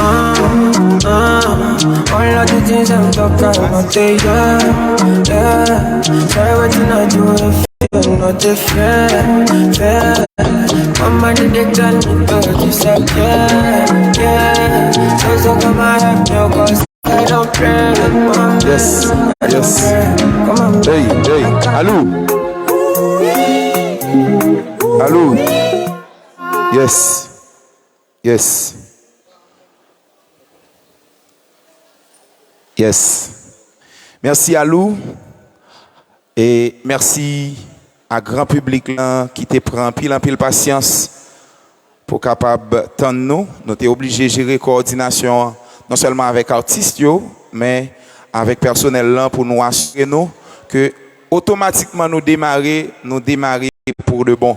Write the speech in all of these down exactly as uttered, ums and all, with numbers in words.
Ah, ah, all of the things I'm talking about, they, yeah, yeah. Try wetin I do if you know the fear, fear. My money, they tell me to you say, yeah, yeah. So, so come and help me, 'cause I don't play with my Yes, man. I don't yes. Play. Come on. Hey, hey, Alou. Alou. Yes. Yes. Yes. Mèsi Alou. E mèsi a gran piblik lan ki te pran anpil, anpil pasyans pou kapab tann nou. Nou te oblije jere kowòdinasyon an, non sèlman avèk atis yo, men avèk pèsonèl lan pou nou asire nou ke otomatikman nou demare, nou demare pour de bon.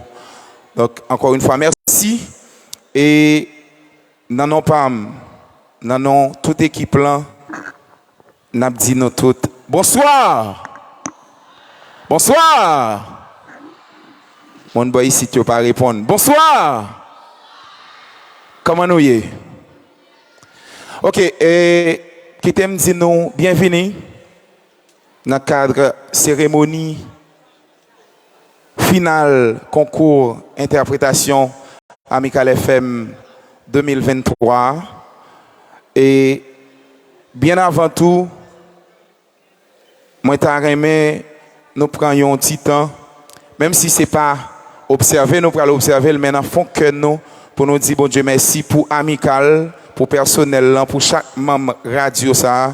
Donk, ankò yon fwa, mèsi. E nan non pa m, nan non tout ekip lan, n ap di nou tout, bonswa! Bonswa! Moun bò isit yo pa reponn. Bonswa! Kòman nou ye? Oke, e, kite m di nou byenvini nan kad seremoni final konkou entèpretasyon Amical F M de mil venntwa. E byen avan tou, mwen ta renmen nou pran yon ti tan, menm si se pa obsève nou pral obsève l, men nan fon kè nou, pou nou di Bondye mèsi pou Amical, pou pèsonèl lan, pou chak manm radyo sa a,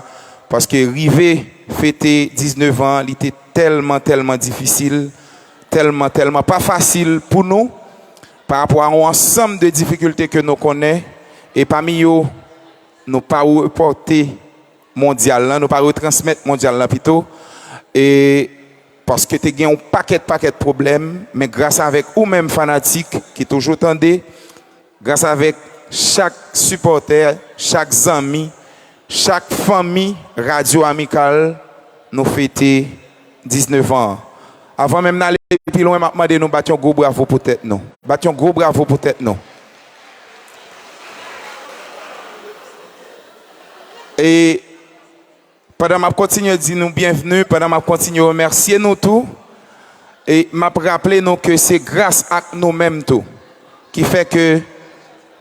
paske rive fete diznèf an, li te tèlman, tèlman difisil, tèlman, tèlman pa fasil pou nou, pa rapò a yon ansanm de difikilte ke nou konnen, e pami yo, nou pa repòte mondyal lan, nou pa retransmèt mondyal lan pito, e paske te gen yon pakèt, pakèt pwoblèm, men gras avèk ou menm fanatik ki toujou tande, gras avèk chak sipòtè, chak zanmi, chak fanmi Radyo Amikal, nou fete diznèf an. Avan menm n ale pi lwen, m ap mande nou bat yon gwo bravo pou tèt nou. Bat yon gwo bravo pou tèt nou. E pandan m ap kontinye di nou byenvni, pandan m ap kontinye remèsye nou tou, e m ap raple nou ke se gras ak nou menm tou ki fè ke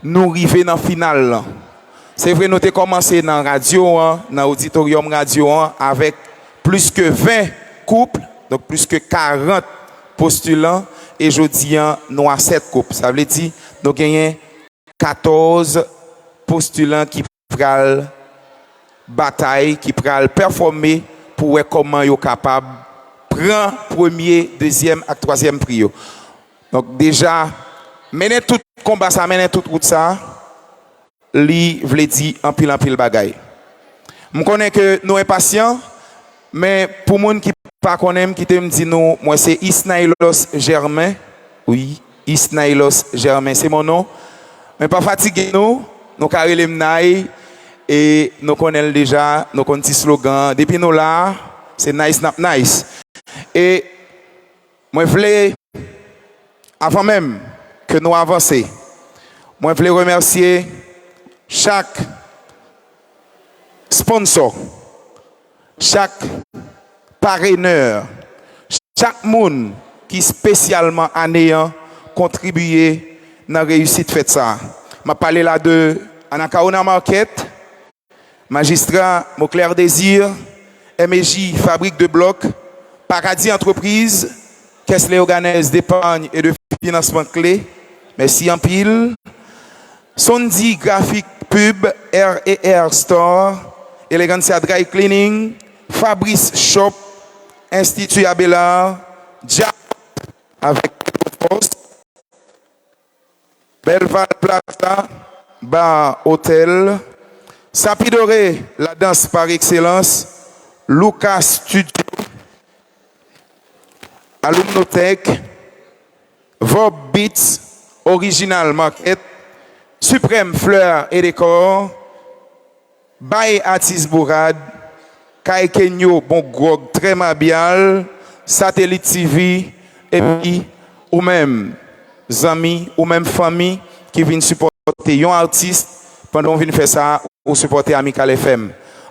nou rive nan final lan. Se vre, nou te kòmanse nan radyo an, nan oditoryòm radyo an, avèk plis ke ven koup, donk plis ke karant postilan, e jodi an, nou a sèt koup. Sa vle di, nou genyen katòz postilan ki pral batay, ki pral pèfòme pou wè kòman yo kapab pran premye, dezyèm ak twazyèm pri yo. Donk, deja, mennen tout konba sa, mennen tout wout sa, li vle di anpil, anpil bagay. M konnen ke nou enpasyan, men pou moun ki pa konnen m, kite m di nou, mwen se Isnaylos Germain. Wi, Isnaylos Germain, se mon non. Men pa fatige nou, nou ka rele m Nay, e nou konnen l deja, nou konn ti slogan an. Depi nou la, se nice n ap nice. E mwen vle, avan menm ke nou avanse, mwen vle remèsye chak sponsò, chak parenè, chak moun ki espesyalman ane an kontribye nan reyisit fèt sa a. M ap pale la de Anacaona Market, Majistra Moclair Désir, M E J Fabrik de Blòk, Paradis Entreprise, Kès Leyogànèz d'Epargne et de Finansman Kle, mèsi anpil. Sondy Graphic Pub, R E R Store, Elegancia Dry Cleaning, Fabrice Shop, Institut Abelard, Jack avèk Fòs, Belval Plaza, Bar Hotel, Sapidore, la danse par excellence, Lucas Studio, Alumnotech, Vob Beats, Original Market, Suprême Fleurs et Décor, Bay Atis Bourad, Kay Kenyo, Bon Gwòg, Trè Mabyal, Satelit T V, epi ou menm, zanmi, ou menm fanmi ki vin sipòte yon atis pandan w vin fè sa, ou sipòte Amical F M.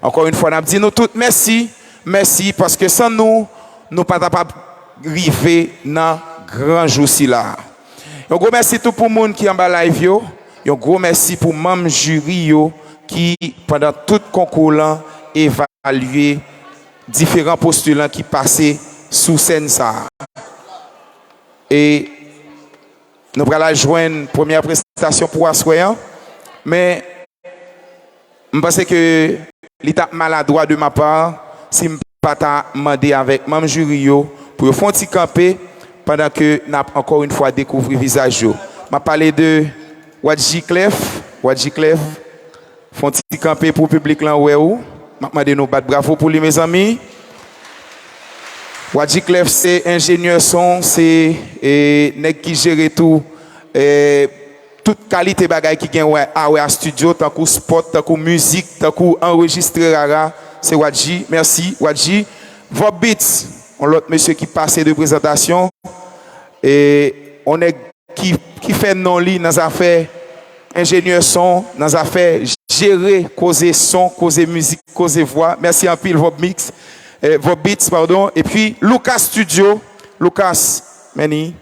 Ankò yon fwa, n ap di nou tout mèsi, mèsi, paske san nou, nou pa t ap rive nan gran jou sila. Yon gwo mèsi tou pou moun ki anba live yo. Yon gwo mèsi pou manm jiri yo ki, pandan tout konkou lan, evalye diferan postilan ki pase sou sèn sa a. E nou pral al jwenn premyè prestasyon pou aswè an. Men m panse ke li t ap maladwa de ma part si m pa ta mande avèk manm jiri yo pou yo fè yon ti kanpe pandan ke n ap ankò yon fwa dekouvri vizaj yo. M ap pale de Wadji Clef. Wadji Clef, fè yon ti kanpe pou piblik lan wè ou. M ap mande nou bat bravo pou li, mezanmi. Wadji Clef se enjenyè son, se, e, nèg ki jere tou, e, tout kalite bagay ki gen wè, a wè a studio, tankou spot, tankou mizik, tankou anrejistre rara, se Wadji. Mèsi, Wadji. Vob Beats, yon lòt mesye ki pase de prezantasyon. E, yon nèg ki, ki fè non li nan zafè enjenyè son, nan zafè jere koze son, koze mizik, koze vwa. Mèsi anpil, Vob Mix, e, Vob Beats, padon. Epi, Lucas Studio, Lucas, Manny.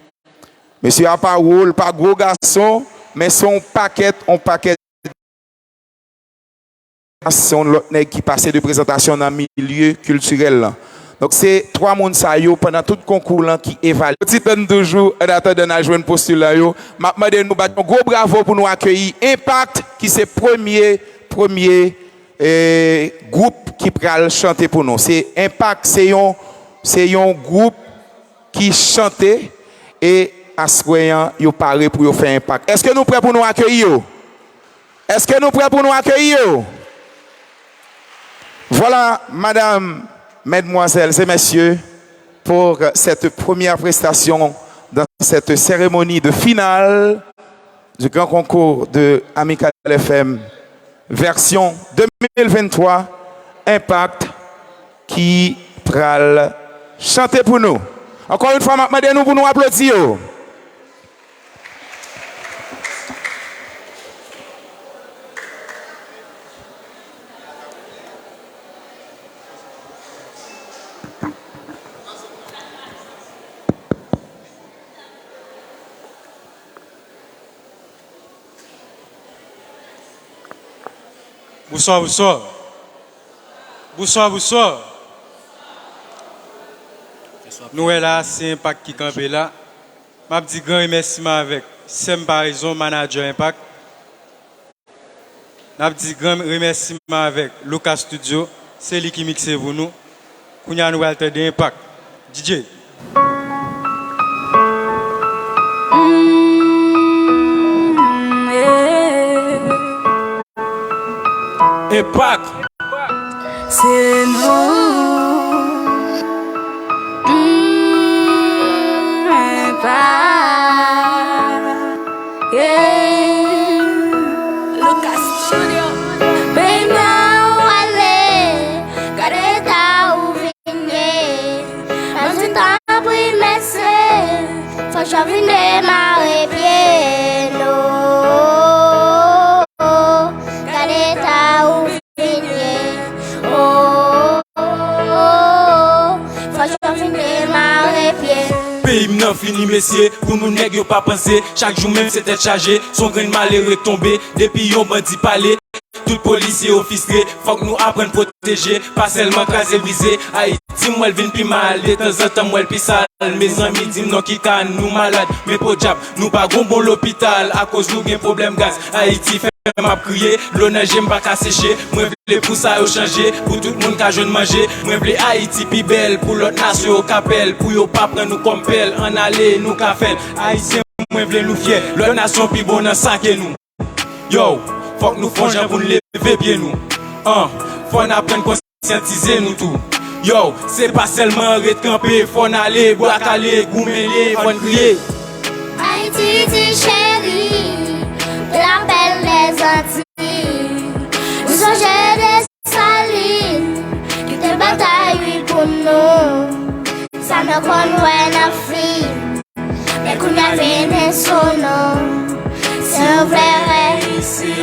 Mesye a pa wo, l pa gwo gason, men se yon pakèt, yon pakèt. Se yon lòt nèg ki pase de prezantasyon nan milye kiltirèl lan. Donk, se twa moun sa yo, pandan tout konkou lan, ki evalye. Ti tann toujou, an atandan n al jwenn postila yo, m ap mande nou bat yon gwo bravo pou nou akeyi Impact, ki se premye, premye, e, gwoup ki pral chante pou nou. Se Impact, se yon, se yon gwoup ki chante e aswè an, yo pare pou yo fè enpak. Èske nou prè pou nou akeyi yo? Èske nou prè pou nou akeyi yo? Voilà, madame, mesdemoiselles et messieurs, pour cette première prestation dans cette cérémonie de finale du grand concours de Amical F M version deux mille vingt-trois, Impact, ki pral chante pou nou. Ankò yon fwa, m ap mande nou pou nou aplodi yo. Bonswa, bonswa. Bonswa, bonswa. Nou wè la, se Impact ki kanpe la. M ap di gran remèsiman avèk Sèm Paraison, manadjè Impact. N ap di gran remèsiman avèk Lucas Studio, se li ki mikse pou nou. Kounye a nou pral tande Impact. D J. Mm, yeah. Impact. Se nou. Mm, Impact. Yeah. Lucas Studio. Peyi m nan ou ale, gade eta ou vin ye. Mwen di tanpri mesye, fòk yo vin demare pye nou. Gade eta ou vin ye. Oh, oh, oh, oh. Fòk yo vin demare pye. Peyi m nan fini mesye, pou nou nèg yo pa panse. Chak jou menm se tèt chaje, se yon grenn malere k tonbe. Depi yon bandi pale, tout polisye yo fistre. Fòk nou aprann pwoteje, pa sèlman kraze brize. Ayiti m wè l vin pi mal, detanzantan m wè l pi sal. Mezanmi di m non ki ka nou malad, men podyab, nou pa gon bon lopital. Akoz nou gen pwoblèm gaz, Ayiti fè m ap kriye. Dlo nan je m pa ka seche, mwen vle pou sa yo chanje, pou tout moun ka jwenn manje. Mwen vle Ayiti pi bèl, pou lòt nasyon yo ka pèl, pou yo pa pran nou kòm pèl. Ann ale, nou ka fè l. Ayisyen, mwen vle nou fyè, lòt nasyon pi bon nan sa ke nou. Yo, fòk nou fè yon jan pou n leve pye nou. An, fò n aprann konsyantize nou tou. Yo, se pa sèlman ret kanpe, fò n ale, bwa kale, goumen lye, fò n kriye. Ayiti ti cheri, de la belle des Antilles. Nou sonje Desalin, ki te batay wi pou nou. Sa nou konn wè nan fim. Men kounye a vin sou nou. Si nou vle reyisi,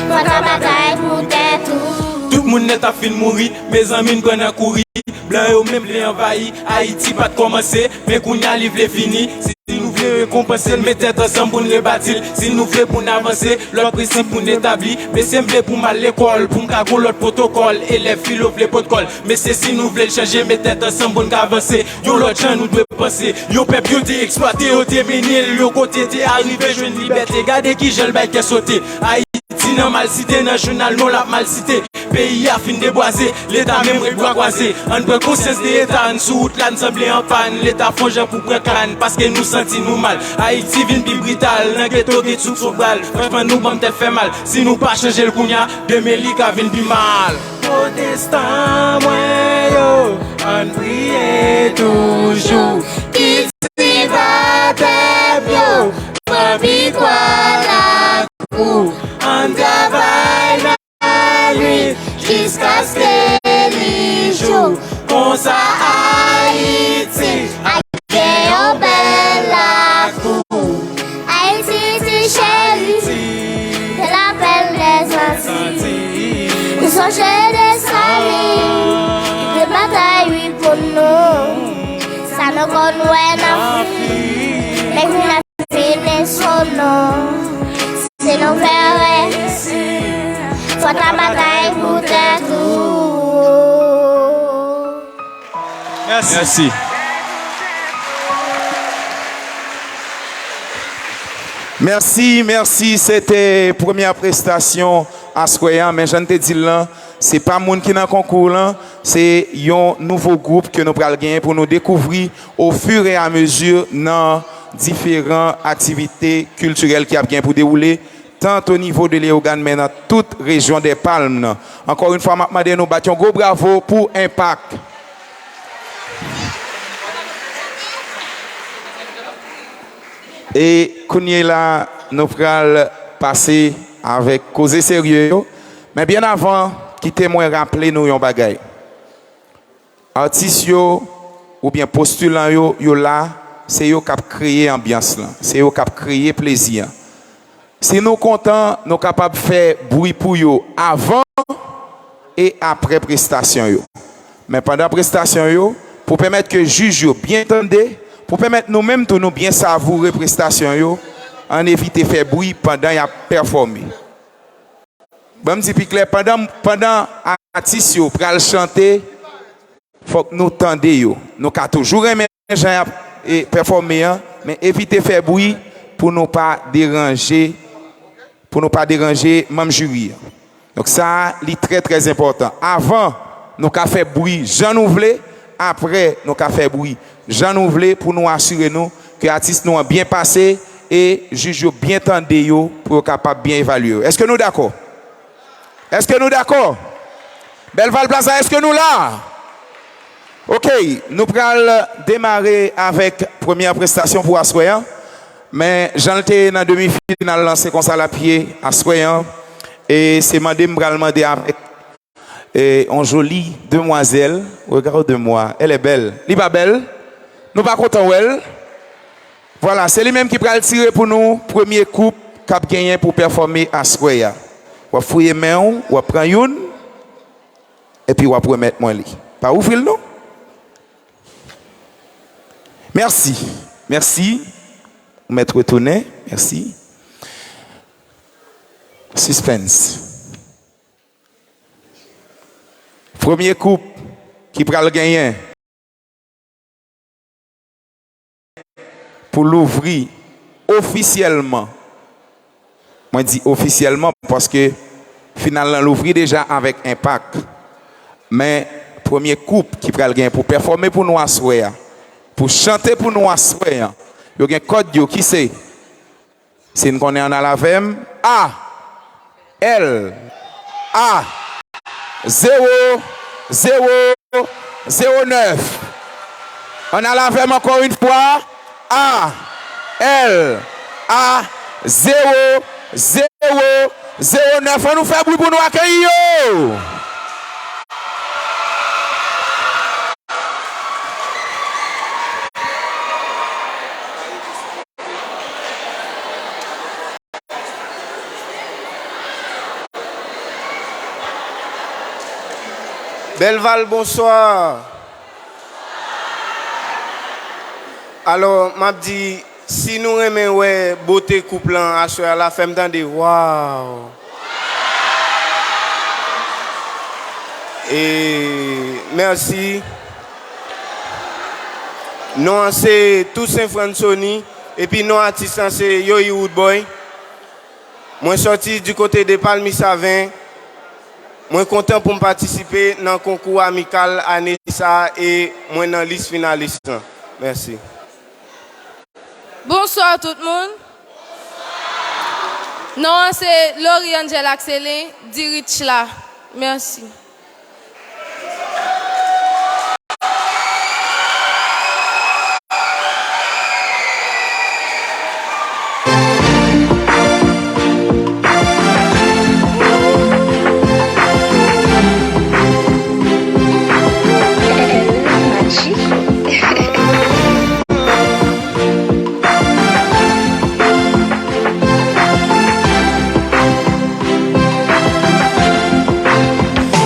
fò ta batay pou tèt ou. Tout moun nèt ap fin mouri, mezanmi n pran nan kouri. Blan yo menm vle anvayi, Ayiti pa t kòmanse, men kounye a li vle fini. Si nou vle rekonpanse l, met tèt ansanm pou n rebati l. Si nou vle pou n avanse, lòt prensip pou n etabli. Mesye m vle pou m al lekòl, pou m ka gon lòt pwotokòl. Elèv filo vle pot kòl. Mesye, si nou vle l chanje, met tèt ansanm pou n ka vanse. Yon lòt jan nou dwe panse. Yon pèp yo te eksplwate, yo te mennen l yon kote, te arive jwenn libète. Gade kijan l bay kè sote. Ayiti nan malsite, nan jounal non l ap mal site. Peyi a fin debwaze, Leta menm ret bra kwaze. Ann pran konsyans de eta, ann sou wout la n sanble an pàn. Leta fè yon jan pou pran kann, paske nou santi nou mal. Ayiti vin pi brital, nan geto gen souk souk bal. Franchman nou ban m tèt fè mal. Si nou pa chanje l kounye a, demen li ka vin pi mal. Pwotestan mwen yo, ann priye toujou. Kiltiva pèp yo, pran pikwa lakou. Ann travay lannwit jiskaske li jou. Konsa Ayiti ap gen yon bèl lakou. Ayiti ti cheri, de la belle des Antilles. Nou sonje Desalin, ki te batay wi pou nou. Sa nou konn wè nan fim. Men kounye a fini sou nou. Si nou vle reyisi, fò ta batay pou tèt ou. Mèsi. Mèsi. Mèsi, mèsi. Se te premyè prestasyon aswè a, men jan n te di l lan, se pa moun ki nan konkou lan, se yon nouvo gwoup ke nou pral genyen pou nou dekouvri au fur et à mesure nan diferan aktivite kiltirèl ki ap gen pou dewoule, tant au niveau de Leyogàn, men nan tout rejyon dè Palm nan. Ankò yon fwa, m ap mande nou bat yon gwo bravo pou Enpak. E kounye la, nou pral pase avèk koze serye yo. Men byen avan, kite mwen raple nou yon bagay. Atis yo oubyen postilan yo, yo la, se yo k ap kreye anbyans lan, se yo k ap kreye plezi an. Si nou kontan, nou kapab fè bri pou yo avan e apre prestasyon yo. Men pandan prestasyon yo, pou pèmèt ke jij yo byen tande, pou pèmèt nou menm tou nou byen savoure prestasyon yo, ann evite fè bri pandan y ap pèfòme. Ban m di pi klè, pandan, pandan atis yo pral chante, fòk nou tande yo. Nou ka toujou renmen jan y ap, e, pèfòme an, men evite fè bri pou nou pa deranje, pou nou pa deranje manm jiri an. Donk sa a, li trè, trè enpòtan. Avan, nou ka fè bri jan nou vle, apre, nou ka fè bri jan nou vle pou nou asire nou ke atis nou an byen pase e jij yo byen tande yo pou yo kapab byen evalye yo. Èske nou dakò? Èske nou dakò? Belval Plaza, èske nou la? Oke, nou pral demare avèk premyè prestasyon pou aswè an. Men jan l te ye nan demi final lan, se konsa l ap ye aswè an. E se mande m pral mande avèk, e, yon joli demwazèl. Regardez-moi, elle est belle. Li pa bèl? Nou pa kontan wè l? Vwala, se li menm ki pral tire pou nou premye koup k ap genyen pou pèfòme aswè a. W ap fouye men w, w ap pran youn, epi w ap remèt mwen li. Pa ouvri l non. Mèsi. Mèsi. Ou mèt retounen. Mèsi. Suspense. Premye koup ki pral genyen pou louvri ofisyèlman. Mwen di ofisyèlman paske final lan louvri deja avèk Enpak. Men premye koup ki pral gen pou pèfòme pou nou aswè a, pou chante pou nou aswè an, yo gen kòd yo ki se, si n konnen ann al avè m, A, L, A, zewo, zewo, zewo nèf. Ann al avè m ankò yon fwa. A, L, A, zewo, zewo, zewo nèf. Ann nou fè bri pou nou akeyi yo. Belval, bonswa. Alò, m ap di, si nou renmen wè bote koup lan aswè a la, fè m tande, waw. E, mèsi. Non an se Toussaint Franzoni, epi non atis lan se Yoyi Roodboy. Mwen sòti di kote de Palmis a Ven. Mwen kontan pou m patisipe nan konkou amikal ane sa a e mwen nan lis finalis lan. Mèsi. Bonswa tout moun. Non an se Laurie Angel Axelin, Dirichla. Mèsi.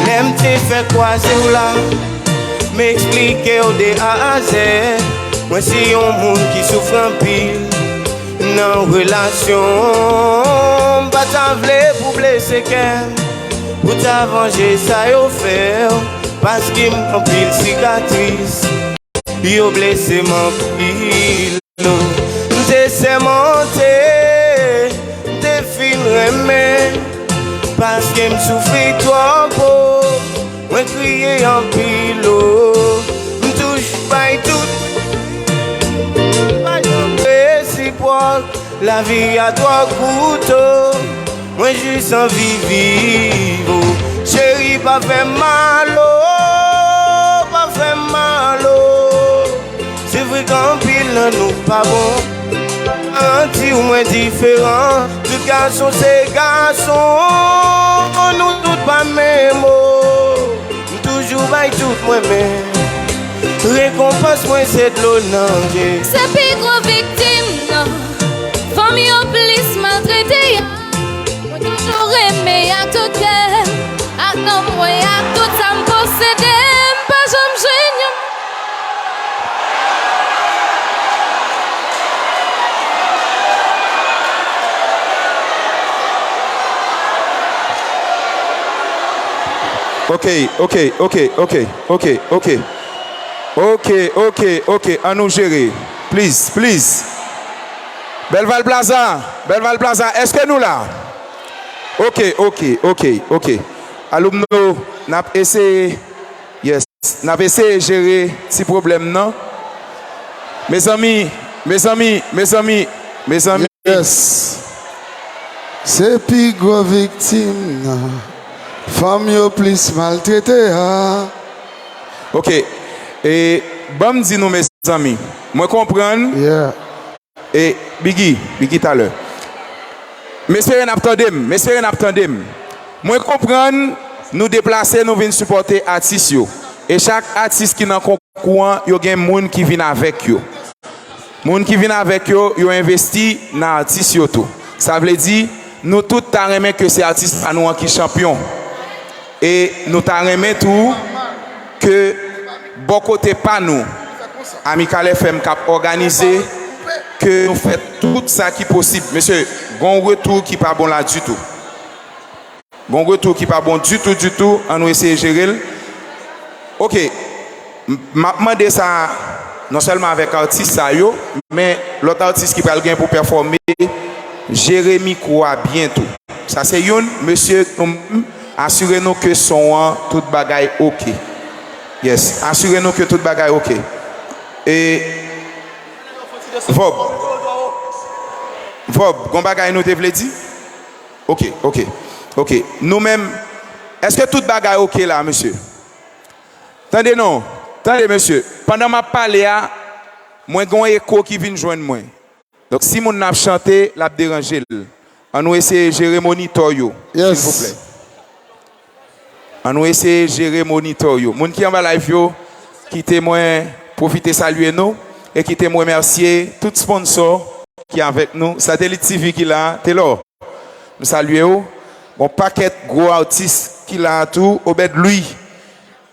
Lè m te fè kwaze w la, m eksplike w de A a zèd. Mwen se yon moun ki soufri anpil nan relasyon. M pa ta vle pou blese kè m, pou ta vanje sa yo fè w, paske m anpil sikatris. Yo blese m anpil. M te sèmante, m te fin renmen, paske m soufri twòp, o. Mwen kriye anpil, o. M toujou bay tout, bay tout resipwòk. Lavi a twò kout, o. Mwen jis anvi viv, o. Cheri, pa fè m mal, o. Pa fè m mal, o. Se vre k anpil nan nou pa bon. Anti w mwen diferan. Tout gason se gason. Nou tout pa menm, o. M toujou bay tout mwen, men rekonpans mwen se dlo nan je. Se pi gwo viktim nan fanm yo plis maltrete a. Mwen toujou renmen ak tout kè m, ak nanm mwen, ak tout sa m posede, m pa janm jwenn yon. Ok, ok, ok, ok, ok, ok. Ok, ok, ok, an nou jere. Please, please. Belval Plaza, Belval Plaza, èske nou la? Ok, ok, ok, ok. Alumno, n ap eseye. Yes. N ap eseye jere ti pwoblèm nan. Mezanmi, mezanmi, mezanmi, mezanmi. Yes. Se pi gwo viktim nan fanm yo plis maltrete a. Ok. E, ban m di nou, mezanmi. Mwen konprann. Yeah. E, Biggie, Biggie talè. M espere n ap tande m, m espere n ap tande m. Mwen konprann nou deplase, nou vin sipòte atis yo. E chak atis ki nan konkou an, yo gen moun ki vin avèk yo. Moun ki vin avèk yo, yo envesti nan atis yo tou. Sa vle di, nou tout ta renmen ke se atis pa nou an ki chanpyon. E nou ta renmen tou ke bò kote pa nou, Amikal F M k ap òganize, ke nou fè tout sa ki posib. Mesye, gon retou ki pa bon la ditou. Gon retou ki pa bon ditou, ditou. An nou eseye jere l. Ok. M, m ap mande sa non sèlman avèk atis sa yo, men lòt atis ki pral gen pou pèfòme, jere mikwo a byen tou. Sa se youn, mesye, nou menm, asire nou ke son an, tout bagay ok. Yes, asire nou ke tout bagay ok. E, Vòb. Vòb, gon bagay nou te vle di? Ok, ok, ok. Nou menm, Èske tout bagay oke la, mesye? Tande non. Tande, mesye. Pandan m ap pale a, mwen gen yon eko ki vin jwenn mwen. Donk, si moun nan ap chante, l ap deranje l. An nou eseye jere monitò yo, silvouplè. An nou eseye jere monitò yo. Moun ki anba live yo, kite mwen pwofite salye nou e kite m remèsye tout sponsò ki avèk nou. Satelit T V ki la, Telor. M salye w. Gon pakèt gwo atis ki la a tou. Obed Louis,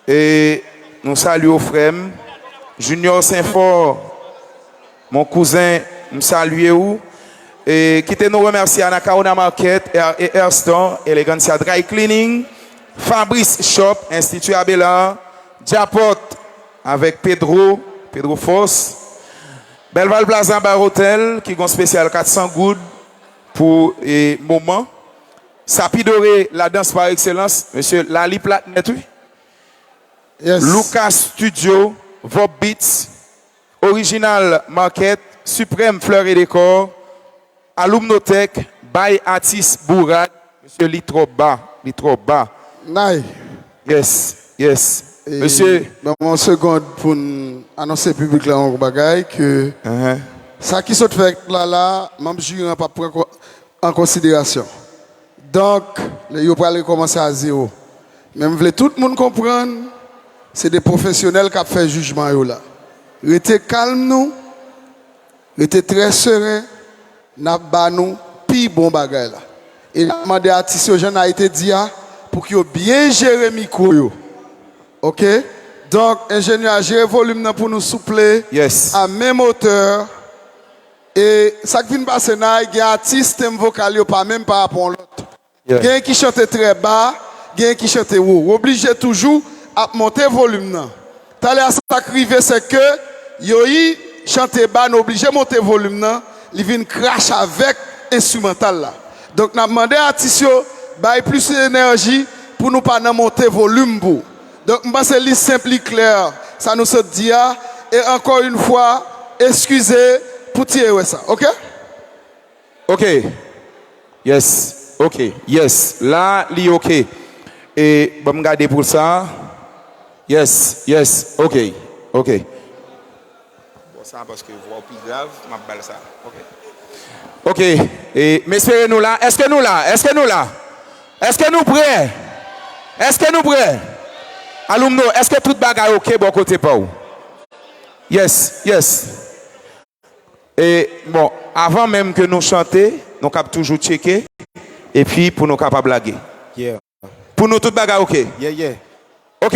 e, nou salye w, frè m. Junior Senfò, mon kouzen, m salye w. E, kite nou remèsye Anacaona Market, R A Hair Store, Elegancia Dry Cleaning, Fabrice Shop, Institut Abelard, Djapot avèk Pedro, Pedro Force, Belval Plaza Bar Hotel, ki gon spesyal kat san goud pou, e, moman. Sapidore, la danse par excellence, mesye, la li plat nèt, wi. Lucas Studio, Vob Beats, Original Market, Suprême Fleurs et Décor, Alumnotech, bay atis Bourad, mesye, li twò ba, li twò ba. Nay. Yes, yes. E mesye, ban mwen yon segond pou n anonse piblik la yon bagay ke sa ki sot fèt la la, manm jiri an p ap pran ko-, an konsiderasyon. Donk, yo pral rekòmanse a zewo. Men m vle tout moun konprann, se de pwofesyonèl k ap fè jijman yo la. Rete kalm nou, rete trè seren, n ap ba nou pi bon bagay la. E n ap mande atis yo, jan Nay te di a, pou ke yo byen jere mikwo yo. Oke? Donk, enjenyè a, jere volim nan pou nou, souple, a menm otè. E sa k vin pase, Nay, gen atis, tenb vokal yo pa menm pa rapò yon lòt. Genyen ki chante trè ba, genyen ki chante wo. W oblije toujou ap monte volim nan. Talè a, sa k rive, se ke Yoyi chante ba, nou oblije monte volim nan, li vin krache avèk enstrimantal la. Donk, n ap mande atis yo bay plis enèji pou nou pa nan monte volim pou. Donk, m panse li senp, li klè, sa nou sot di a. E ankò yon fwa, eskize pou ti erè sa, oke? Ok. Yes. Ok. Yes. La, li ok. E ban m gade pou sa. Yes. Yes. Ok. Ok. Bon, sa paske vwa w pi grav, m ap ba l sa. Ok. Ok. E m espere nou la. Èske nou la? Èske nou la? Èske nou prè? Èske nou prè? Alumno, èske tout bagay ok bò kote pa w? Yes. Yes. E, bon, avan menm ke nou chante, nou kab toujou tcheke, epi pou nou kapab lage. Yeah. Pou nou, tout bagay ok? Yeah, yeah. Ok.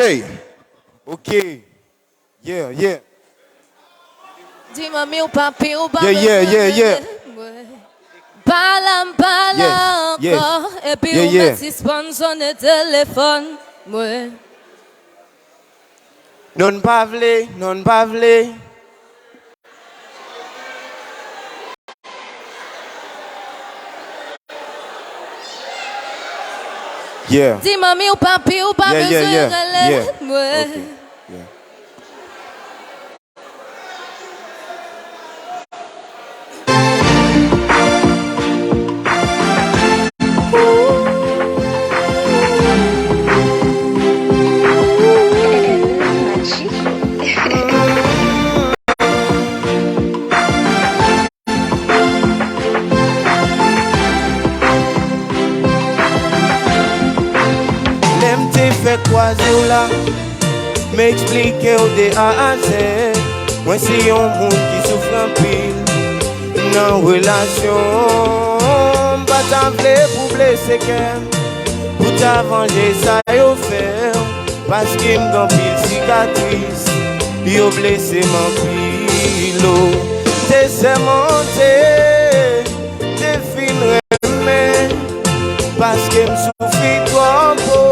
Ok. Yeah, yeah. Di manmi w, papi w pa bezwen rele mwen. Pa la, m pa la ankò. Epi ou mèt sispann sonnen telefòn mwen. Non, n pa vle, non, n pa vle. Yeah. Di manmi w, papi w pa bezwen rele mwen. Ok. Yeah. Lè m te fèk kwaze w la, m eksplike w de A a Z. Mwen se yon moun ki soufri anpil nan relasyon. M pa ta vle pou w blese kè m, pou w ta vanje sa yo fè w. Paske m gen anpil sikatris, yo blese m anpil, o. Te sèmante, te fin renmen, paske m soufri twòp, o.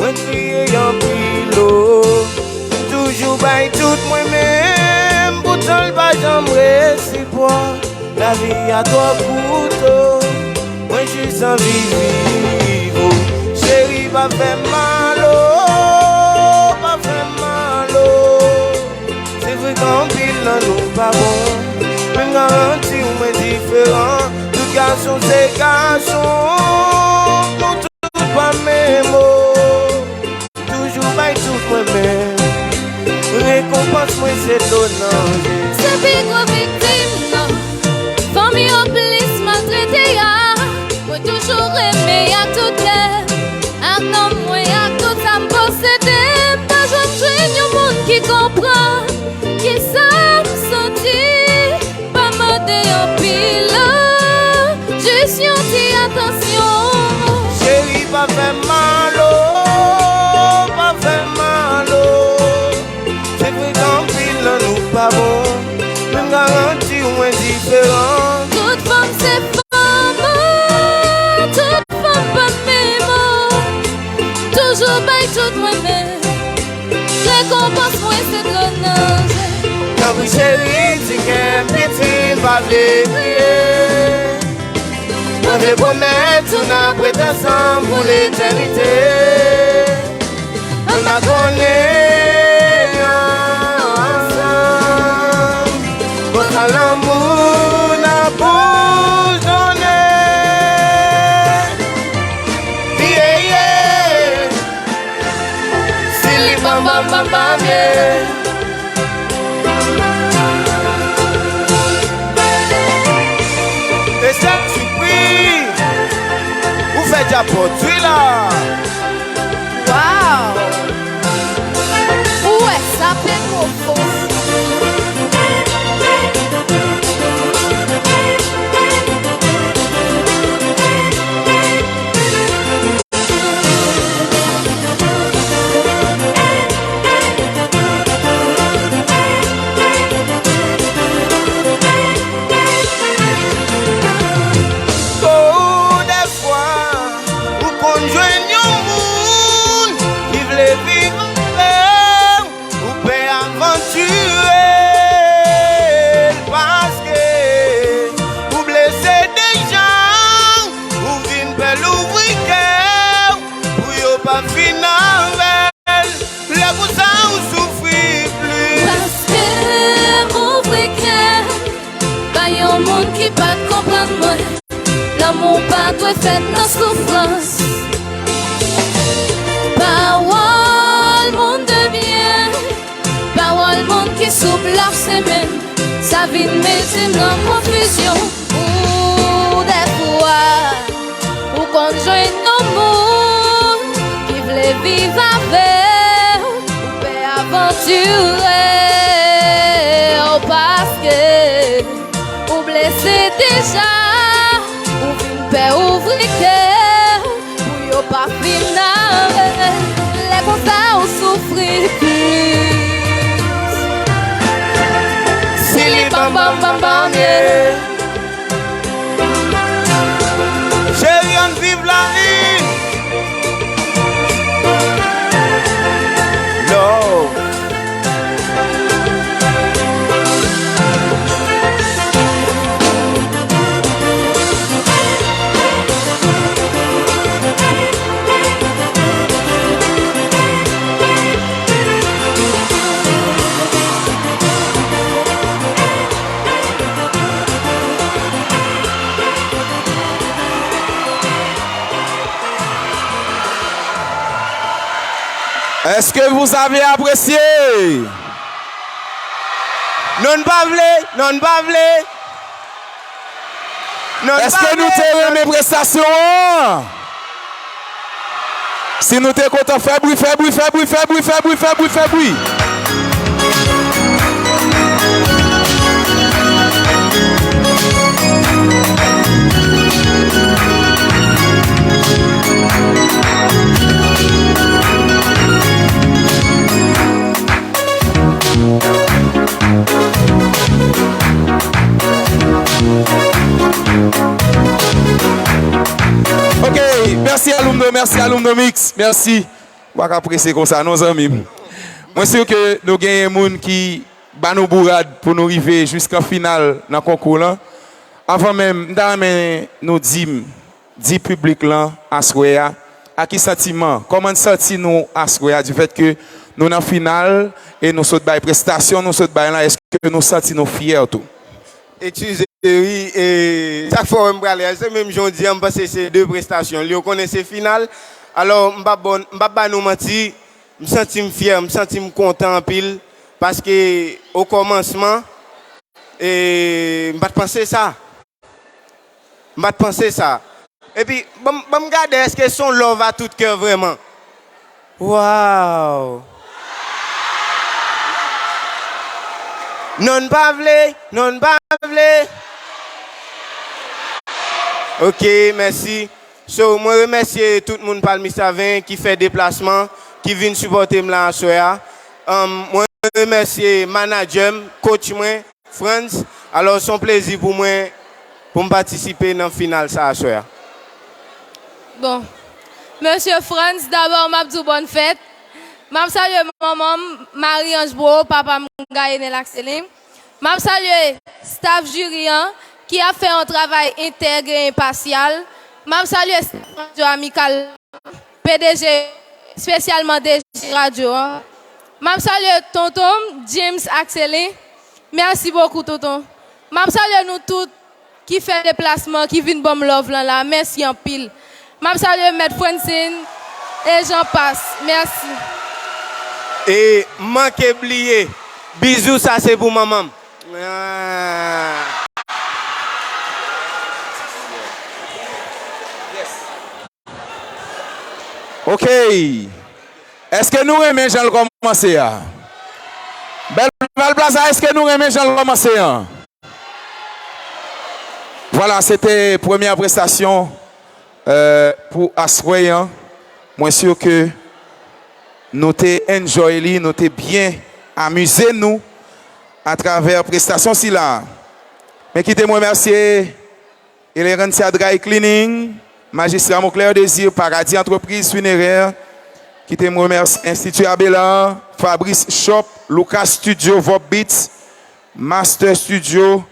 Mwen kriye anpil, o. M toujou bay tout mwen menm, poutan l pa janm resipwòk. Lavi a twò kout, o. Mwen jis anvi viv, o. Cheri, pa fè m mal, o. Pa fè m mal, o. Se vre gen anpil nan nou pa bon, men m garanti w mwen diferan. Tout gason se gason, nou tout pa menm, o. Rekonpans mwen se dlo nan je. Se pi gwo viktim nan fanmi yo plis maltrete a. Mwen toujou renmen ak tout kè m, ak nanm mwen, ak tout sa m posede. M pa janm jwenn yon moun ki konprann kisa m santi. Pa mande anpil, jis yon ti atansyon. Cheri, pa fè m mal, oh, pa fè m mal, oh. Se vre, gen anpil nan nou k pa bon, men m garanti w mwen diferan. Tout fanm se fanm, oh, tout fanm pa menm, oh. Toujou bay tout mwen, men rekonpans mwen se dlo nan je. Tanpri cheri, ti kè m piti, m pa vle kriye. Mwen vle pwomèt ou n ap ret ansanm pou letènite. Ann abone ansanm. Konsa lanmou n ap boujonnen. Yeah, yeah. Si li banm, banm, banm, banm, yeah. E sèl sipri ou fè djapòt wi la. Wow! Ou wè sa pe pwofon. Oh, dèfwa ou konn jwenn yon moun ki vle viv avè w, ou pè avantire l paske ou blese deja, ou vin pè louvri kè w pou yo pa fin avè l. Lè konsa ou soufri plis. Paske m ouvri kè m bay yon moun ki pa t konprann mwen. Lanmou pa dwe fèt nan soufrans. Pawòl moun de byen, pawòl moun ki sou blòf semenn, sa vin mete m nan konfizyon. Ou dèfwa ou konn jwenn yon moun ki vle viv avè w, ou pè avantire w paske ou blese deja, ou vin pè ouvri kè w pou yo pa fin avè l. Lè konsa ou soufri plis. Si li banm, banm, banm, banm, yeah. Cheri, ann viv lavi. Love. Est-ce que vous avez apprécié? Non, n pa vle, non, n pa vle. Non, n pa vle. Èske nou te renmen prestasyon an? Si nou te kontan, fè bri, fè bri, fè bri, fè bri, fè bri, fè bri, fè bri. Ok, mèsi Alumno, mèsi Alumno Mix, mèsi. Ou pa ka prese konsa non, zanmi m. Mwen si ke nou genyen moun ki ba nou bourad pou nou rive jiskan final nan konkou lan. Avan menm, m ta renmen nou di m, di piblik lan aswè a, a ki santiman, kòman n santi nou aswè a, di fèt ke nou nan final e nou sot bay prestasyon, nou sot bay lan, èske nou santi nou fyè tou? Eskize, wi, e sa k fè w wè m prale a, se menm jan w di a, m panse se de prestasyon li, ou konnen se final. Alò, m p ap ba w, m p ap ba nou manti, m santi m fyè, m santi m kontan anpil, Paske o kòmansman, e, m pa t panse sa. M pa t panse sa. Epi, ban m, ban m gade, èske se yon love a tout kè vrèman? Waw! Non, n pa vle, non, n pa vle. Ok, mèsi. So, mwen remèsye tout moun Palmyra ven ki fè deplasman, ki vin sipòte m la aswè a. Um, mwen remèsye manadjè m, coach mwen, Frantz. Alò, se yon plezi pou mwen, pou m patisipe nan final sa aswè a. Bon. Mesye Frantz, dabò, m ap di w bòn fèt. M ap salye manman m, Marie Ange Bro, papa m, Gayenel Axelin. M ap salye staff jiri an, ki ap fè yon travay entèg e enpasyal. M ap salye staff radyo Amikal, P D G, espesyalman D G radyo an. M ap salye tonton m, James Axelin. Mèsi bokou, tonton. M ap salye nou tout ki fè deplasman, ki vin ban m love lan la. Mèsi anpil. M ap salye Mèt Francine e jan pas. Mèsi. E manke bliye, bizou sa se pou manman m. Ah. Ok. Èske nou renmen jan l kòmanse a? Belval Plaza, èske nou renmen jan l kòmanse an? Vwala, se te premyè prestasyon, euh, pou aswè an. Mwen si ke nou te enjoy li, nou te byen amize nou atravè prestasyon sila. Men kite m remèsye Elegantia Dry Cleaning, Majistra Moclair Désir, Paradis Entreprise Funéraire, kite m remèsye Enstiti Abelard, Fabrice Shop, Lucas Studio, Vob Beats, Master Studio,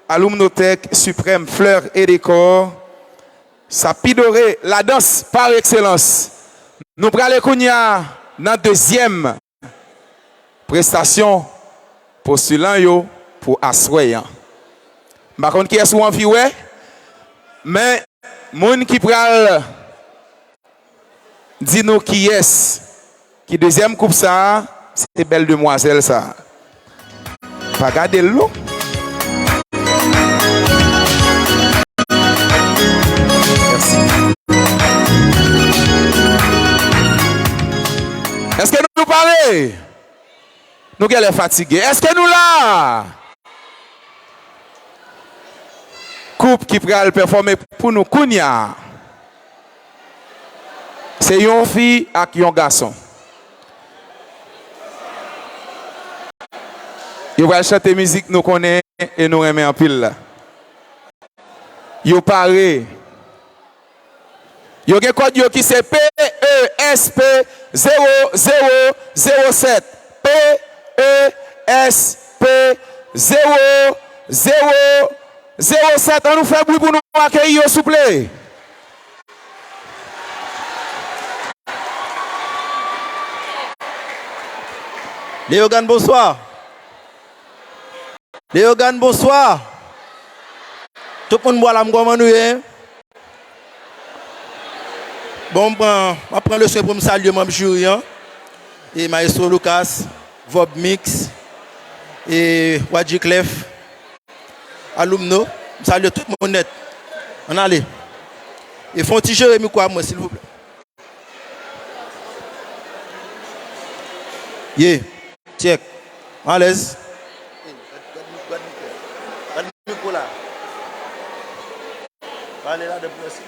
Alumnotech, Suprême Fleurs et Décor, Sapidore, la danse par excellence. Nou prale kounye a nan dezyèm prestasyon postilan yo pou aswè an. M pa konn kiyès ou anvi wè, men moun ki pral di nou kiyès ki dezyèm koup sa a, se bèl demwazèl sa a. Pa gade l non. Mèsi. Èske nou pare? Nou genlè fatige. Èske nou la? Koup ki pral pèfòme pou nou kounye a, se yon fi ak yon gason. Yo pral chante mizik nou konnen e nou renmen anpil la. Yo pare. Yo gen kòd yo ki se P E S P zewo zewo zewo sèt. P E S P zewo zewo zewo sèt. An nou fè bri pou nou akeyi yo, souple. Leyogàn, bonswa. Leyogàn, bonswa. Tout moun bò la, m kòman nou ye? Bon, m pran, m ap pran le swen pou m salye manm jiri an. E Maestro Lucas, Vob Mix, e Wadji Clef, Alumno. M salye tout moun nèt. Ann ale. E fè yon ti jere mikwo a mwen, silvouplè. Ye. Check. Alèz. Gad, gad, gad mikwo la. Pale ladan pou mèsi.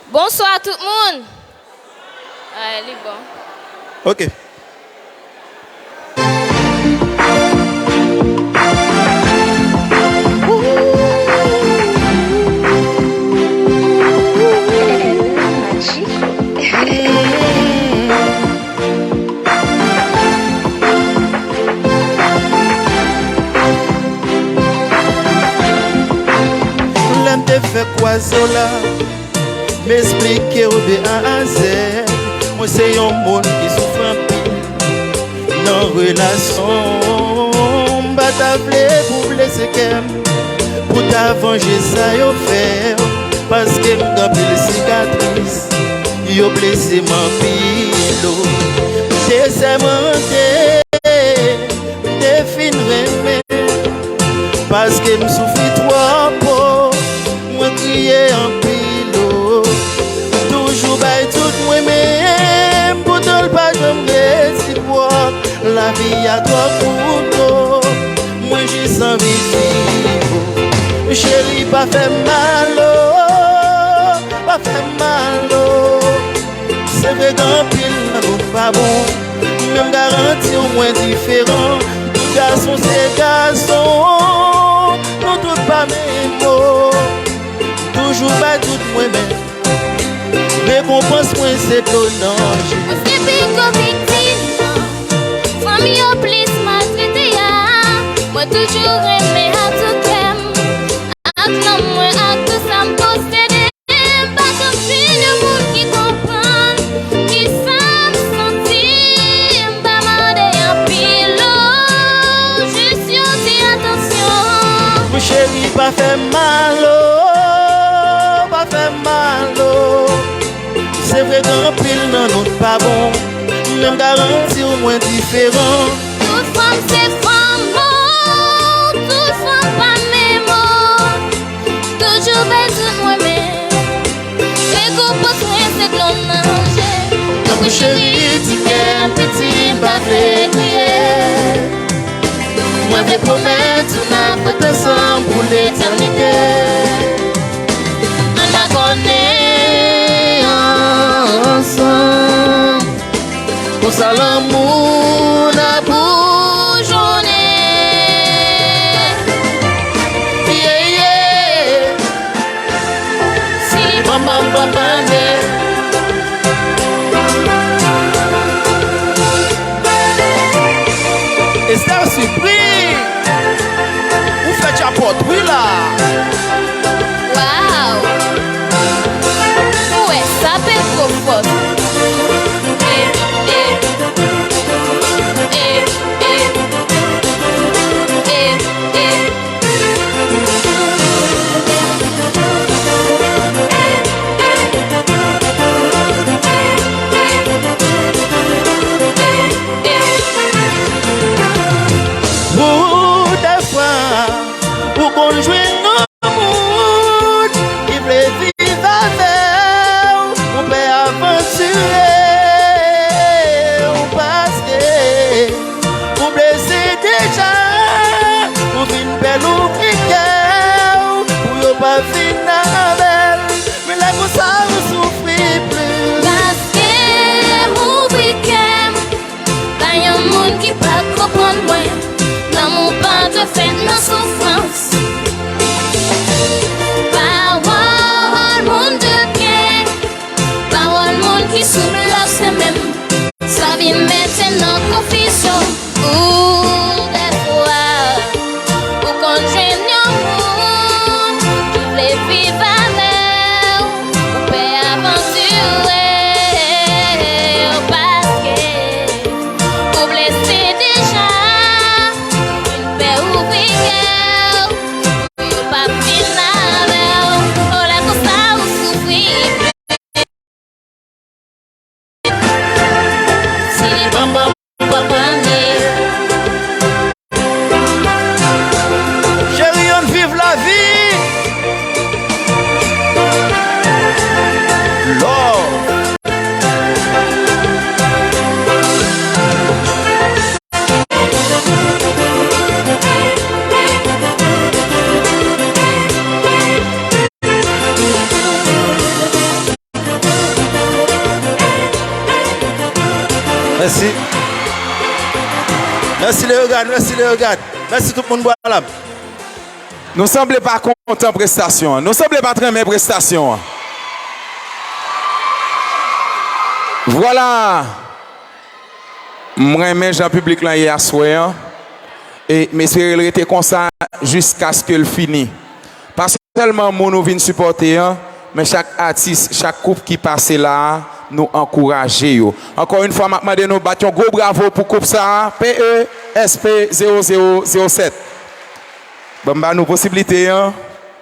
Bonswa tout moun. Ay, li bon. Ok. Lè m te fè kwazo la, m esplike w de A a Z. Mwen se yon moun ki soufri anpil nan relasyon. M pa ta vle pou blese kè m, pou ta vanje sa yo fè w. Paske m gen anpil sikatris, yo blese m anpil, o. M te sèmante Paske m soufri twòp, o, mwen kriye anpil, o. M toujou bay tout mwen menm, poutan l pa janm resipwòk. Lavi a twò kout, o, mwen jis anvi viv, o. Cheri, pa fè m mal, o, pa fè m mal, o. Se vre gen anpil nan nou pa bon, men m garanti w mwen diferan. Tout gason se gason, nou tout pa menm, o. M toujou bay tout mwen, men rekonpans mwen se dlo nan je. Mwen se pi gwo viktim nan fanmi yo plis maltrete a. Mwen toujou renmen ak tout kè m, ak nanm mwen, ak tout sa m posede. M pa t anpil yon moun ki konprann kisa m santi. M pa mande anpil, o, jis yon ti atansyon. Mon cheri, pa fè m mal, o, pa fè m mal, o. Se vre gen anpil nan nou t pa bon, men m garanti w mwen diferan. Tout fanm se fanm, o, tout fanm pa menm, o. Toujou bay tout mwen, men rekonpans mwen se dlo nan je. Tanpri cheri, ti kè m piti, m pa vle kriye. Mwen vle pwomèt ou n ap ret ansanm pou letènite. Ann abòne ansanm. Konsa lanmou n a boujonnen. Yeah, yeah. Si li ban m, ban m, ban m, ban m. Esther Supri, ou fè djapòt wi la. Waw! Ou wè, sa pe gwo fòs. Eh, eh. Eh, eh. Eh, eh. Pou dèfwa ou konn jwenn yon moun ki vle viv avè w, ou pè avantire w paske ou blese deja, ou vin pè louvri kè w, pou yo pa vin avè l. Men lè konsa ou soufri plis. Paske m ouvri kè m ba yon moun ki pa konprann mwen. Lanmou pa dwe fèt nan soufrans. Pawòl moun de kè, pawòl moun ki sou blòk se menm. Sa vin mete nan konfizyon. Ou dèfwa ou konn jwenn yon moun ki vle viv avè w, ou pè avantire w paske ou blese deja, ou vin pè ouvri kè w, pou yo pa vin avè w. O, lè konsa ou soufri. Si li ban m, ban m, ban m, ban m. Cheri, ann viv lavi. Love. Mèsi. Mèsi, Leogane. Mèsi, Leogane. Mèsi tout moun, bwa la. Nou sanble pa kontan prestasyon an. Nou sanble pa t renmen prestasyon an. Vwala. M renmen jan piblik lan ye aswè an. E m espere l rete konsa jiskaske l fini. Pa sèlman moun ou vin sipòte an, men chak atis, chak koup ki pase la a, nou ankouraje yo. Ankò yon fwa, m ap mande nou bat yon gwo bravo pou koup sa a, P E S P zewo zewo zewo sèt. Ban m ba nou posiblite an,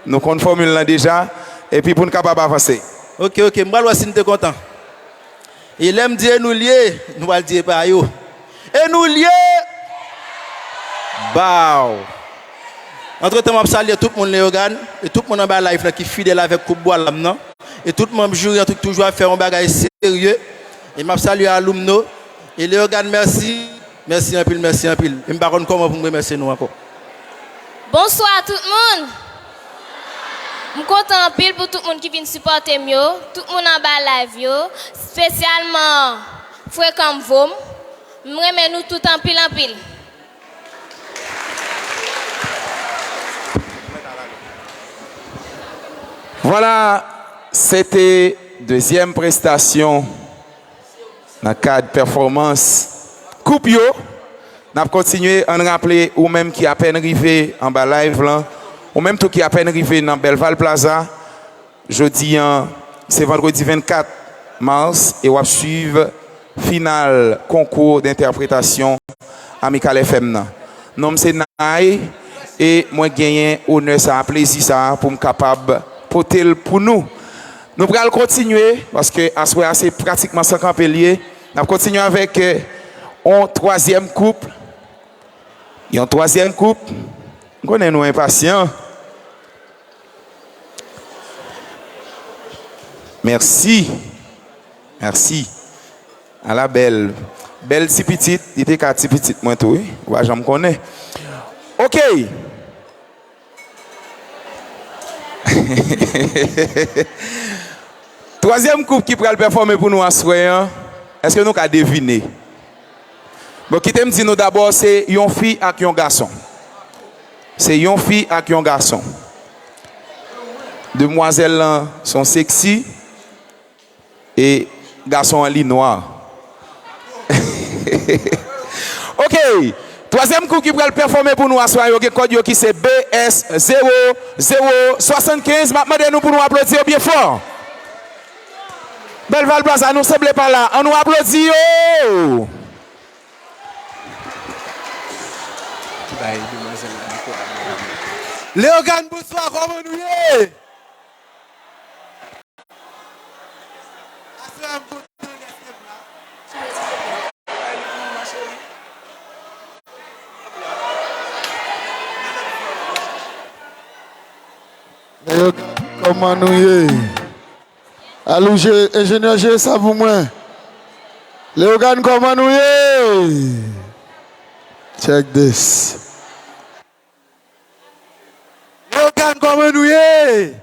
nou konn fòmil lan deja, epi pou n kapab avanse. Oke, oke, m pral wè si n te kontan. E lè m di e nou l ye, nou pral di e pa yo. E nou l ye! Baw! Antretan, m ap salye tout moun Leyogàn e tout moun anba live lan ki fidèl avèk koup bwa lam nan. E tout manm jiri an ki toujou ap fè yon bagay serye. E m ap salye Alumno. E Leyogàn, mèsi. Mèsi anpil, mèsi anpil. E m pa konn kòman pou m remèsye nou ankò. Bonswa tout moun! M kontan anpil pou tout moun ki vin sipòte m yo, tout moun anba live yo, espesyalman Frekan m vo m. M renmen nou tout anpil, anpil. Vwala, se te dezyèm prestasyon nan kad pèfòmans koup yo. N ap kontinye, ann raple ou menm ki apèn rive anba live lan, ou menm tou ki apèn rive nan Belval Plaza, jodi an, se vandredi vennkat mas e w ap swiv final konkou dentèpretasyon Amikal F M nan. Non m se Nay e mwen genyen onè sa a, plezi sa a pou m kapab pote l pou nou. Nou pral kontinye, paske aswè a se pratikman san kanpe l ye. N ap kontinye avèk, eh, yon twazyèm koup. Yon twazyèm koup. M konnen nou enpasyan. Mèsi. Mèsi. Ala bèl. Bèl ti pitit. Li te ka ti pitit mwen tou, wi. Ou pa janm konnen. Oke. Twazyèm koup ki pral pèfòme pou nou aswè an, èske nou ka devine? Bon, kite m di nou dabò, se yon fi ak yon gason. Se yon fi ak yon gason. Demwazèl lan se yon seksi. E gason an li nwa. Oke. Twazyèm koup ki pral pèfòme pou nou aswè a, yo gen kòd yo ki se B S zewo zewo swasannkenz. M ap mande nou pou nou aplodi yo byen fò. Belval Plaza, nou sanble pa la. An nou aplodi yo. Leyogàn, bonswa, kòman nou ye? Leyogàn, kòman nou ye? Alou, je- enjenyè, jere sa pou mwen. Leyogàn, kòman nou ye? Check this. Leyogàn, kòman nou ye?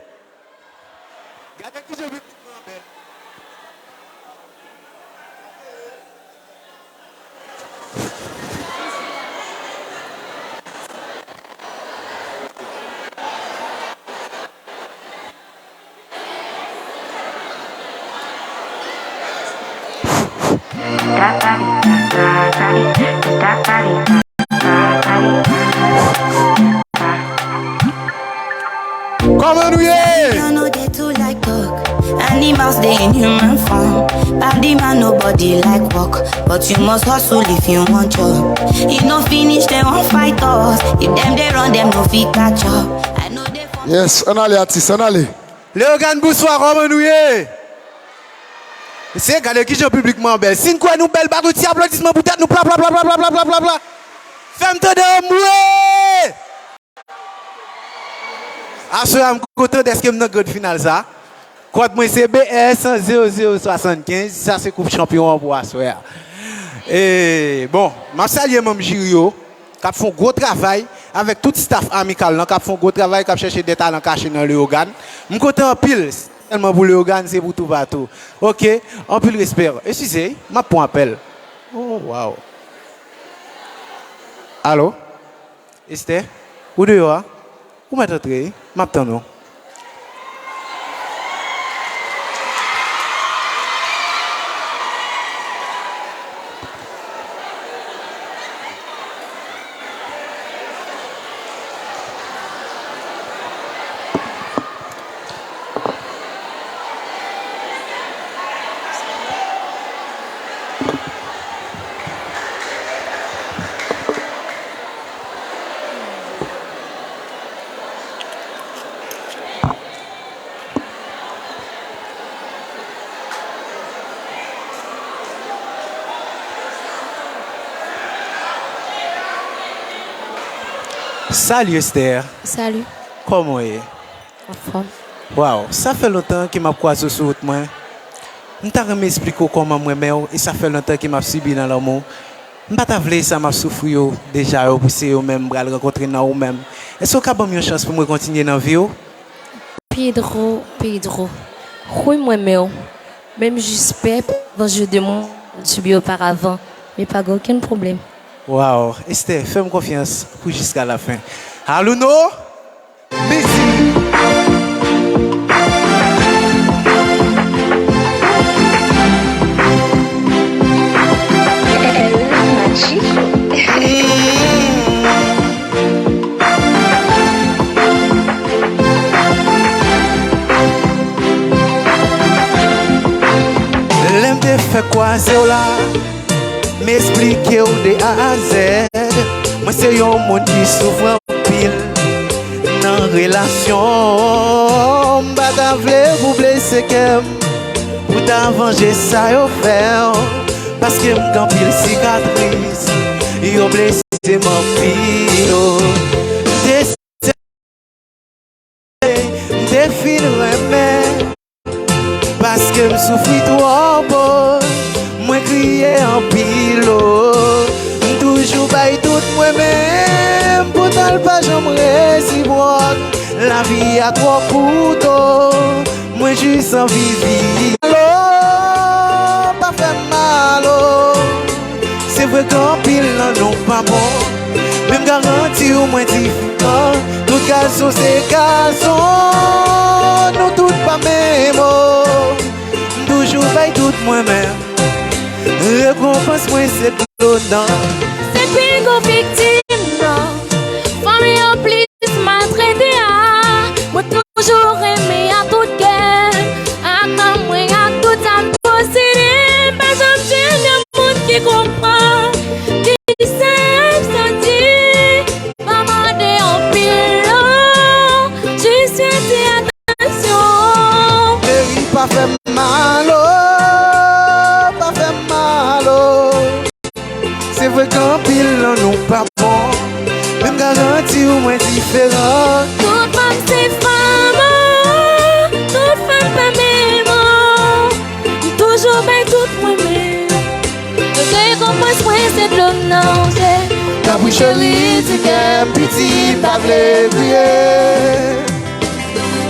Gade kijan piblik lan bèl. Kòman nou ye? Y'all know they too like talk. Animals dey in human form. Body man, nobody like work. But you must hustle if you want job. E no finish, dem wan fight us. If dem dey run, dem no fit catch up. I know they form. Yes, ann ale, atis, ann ale. Leyogàn, bonswa, kòman nou ye? Mesye, gade kijan piblik mwen bèl. Si n kwè nou bèl, bat yon ti aplodisman pou tèt nou, pla, pla, pla. Fè m tande anmwe! Aswè a, m kontan dèske m nan grand final sa. Kòd mwen se B S zewo zewo swasannkenz, sa se koup chanpyon an pou aswè a. E, bon, m ap salye manm jiri yo, k ap fè yon gwo travay avèk tout staff Amikal lan, k ap fè yon gwo travay, k ap chèche de talan kache nan Leyogàn. M kontan anpil, sèlman pou Leyogàn, se pou toupatou. Oke, anpil respè. Eskize, m ap pran apèl. Oh, wow. Alo? Esther, ou deyò a? Ou mèt antre, wi. M ap tann ou. Salut Esther. Salut. Kòman w ye? Anfòm. Waw, sa fè lontan ke m ap kwaze w sou wout mwen. M ta renmen eksplike w kòman m renmen w e sa fè lontan ke m ap sibi nan lanmou. M pa ta vle sa m ap soufri yo deja yo pou se yo menm m pral rankontre nan ou menm. Èske w ka ban m yon chans pou mwen kontinye nan vi w? Pedro, Pedro, wi m renmen w. Menm jis pè, avan je de mwen, subi oparavan, men pa gen okenn pwoblèm. Waw, Esther, fè m konfyans pou jiska lafen. Alouno, Missy. El Machico. Lè m te fèk kwaze w la, m esplike w de A a Z. Mwen se yon moun ki soufri anpil nan relasyon. M pa ta vle pou blese kè m, pou ta vanje sa yo fè w. Paske m gen anpil sikatris, yo blese m anpil. M te, m te fin renmen, paske m soufri twòp, o. Mwen kriye anpil, o. M toujou bay tout mwen menm, poutan l pa janm resipwòk. Lavi a twò kout, o. Mwen jis anvi viv. Alo, pa fè m mal, o. Se vre gen anpil nan nou pa bon, men m garanti w mwen diferan. Tout gason se gason, nou tout pa menm, o. M toujou bay tout mwen menm. Rekonpans mwen se dlo nan. Se pi gwo viktim nan. Fanmi an plis maltrete a. Mwen toujou renmen a tout kè, ak nanm mwen, ak tout sa m posede. M pa janm jwenn yon moun ki konprann ki sa m santi. Pa mande anpil, non, jis yon ti atansyon. Cheri, pa fè m mal, o, pa fè m mal, o. Se vre gen anpil nan nou pa bon, men m garanti w mwen diferan. Tout fanm se fanm, o, tout fanm pa menm, o. M toujou bay tout mwen menm. Rekonpans mwen se dlo nan je. Tanpri cheri, ti kè m piti, m pa vle kriye.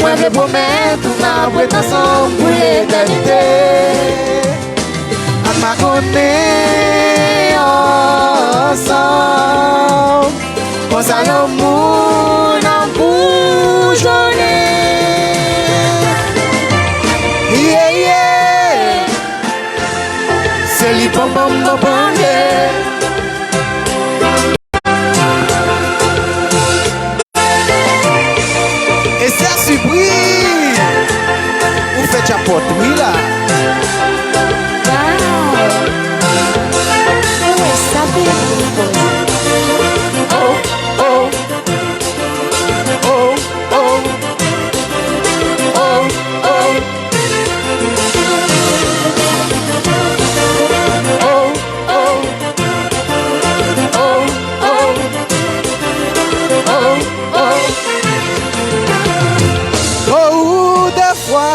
Mwen vle pwomèt ou m ap ret ansanm pou letènite. Ann makonnen ansanm. Konsa lanmou n ap boujonnen. Yeah, yeah. Se li banm, banm, banm, banm, yeah. Esther Supri, ou fè djapòt wi la. Waw. Ou wè sa bèl. Oh, oh. Oh, oh. Oh, oh. Oh, oh. Oh, oh. Oh, oh. Oh, dèfwa,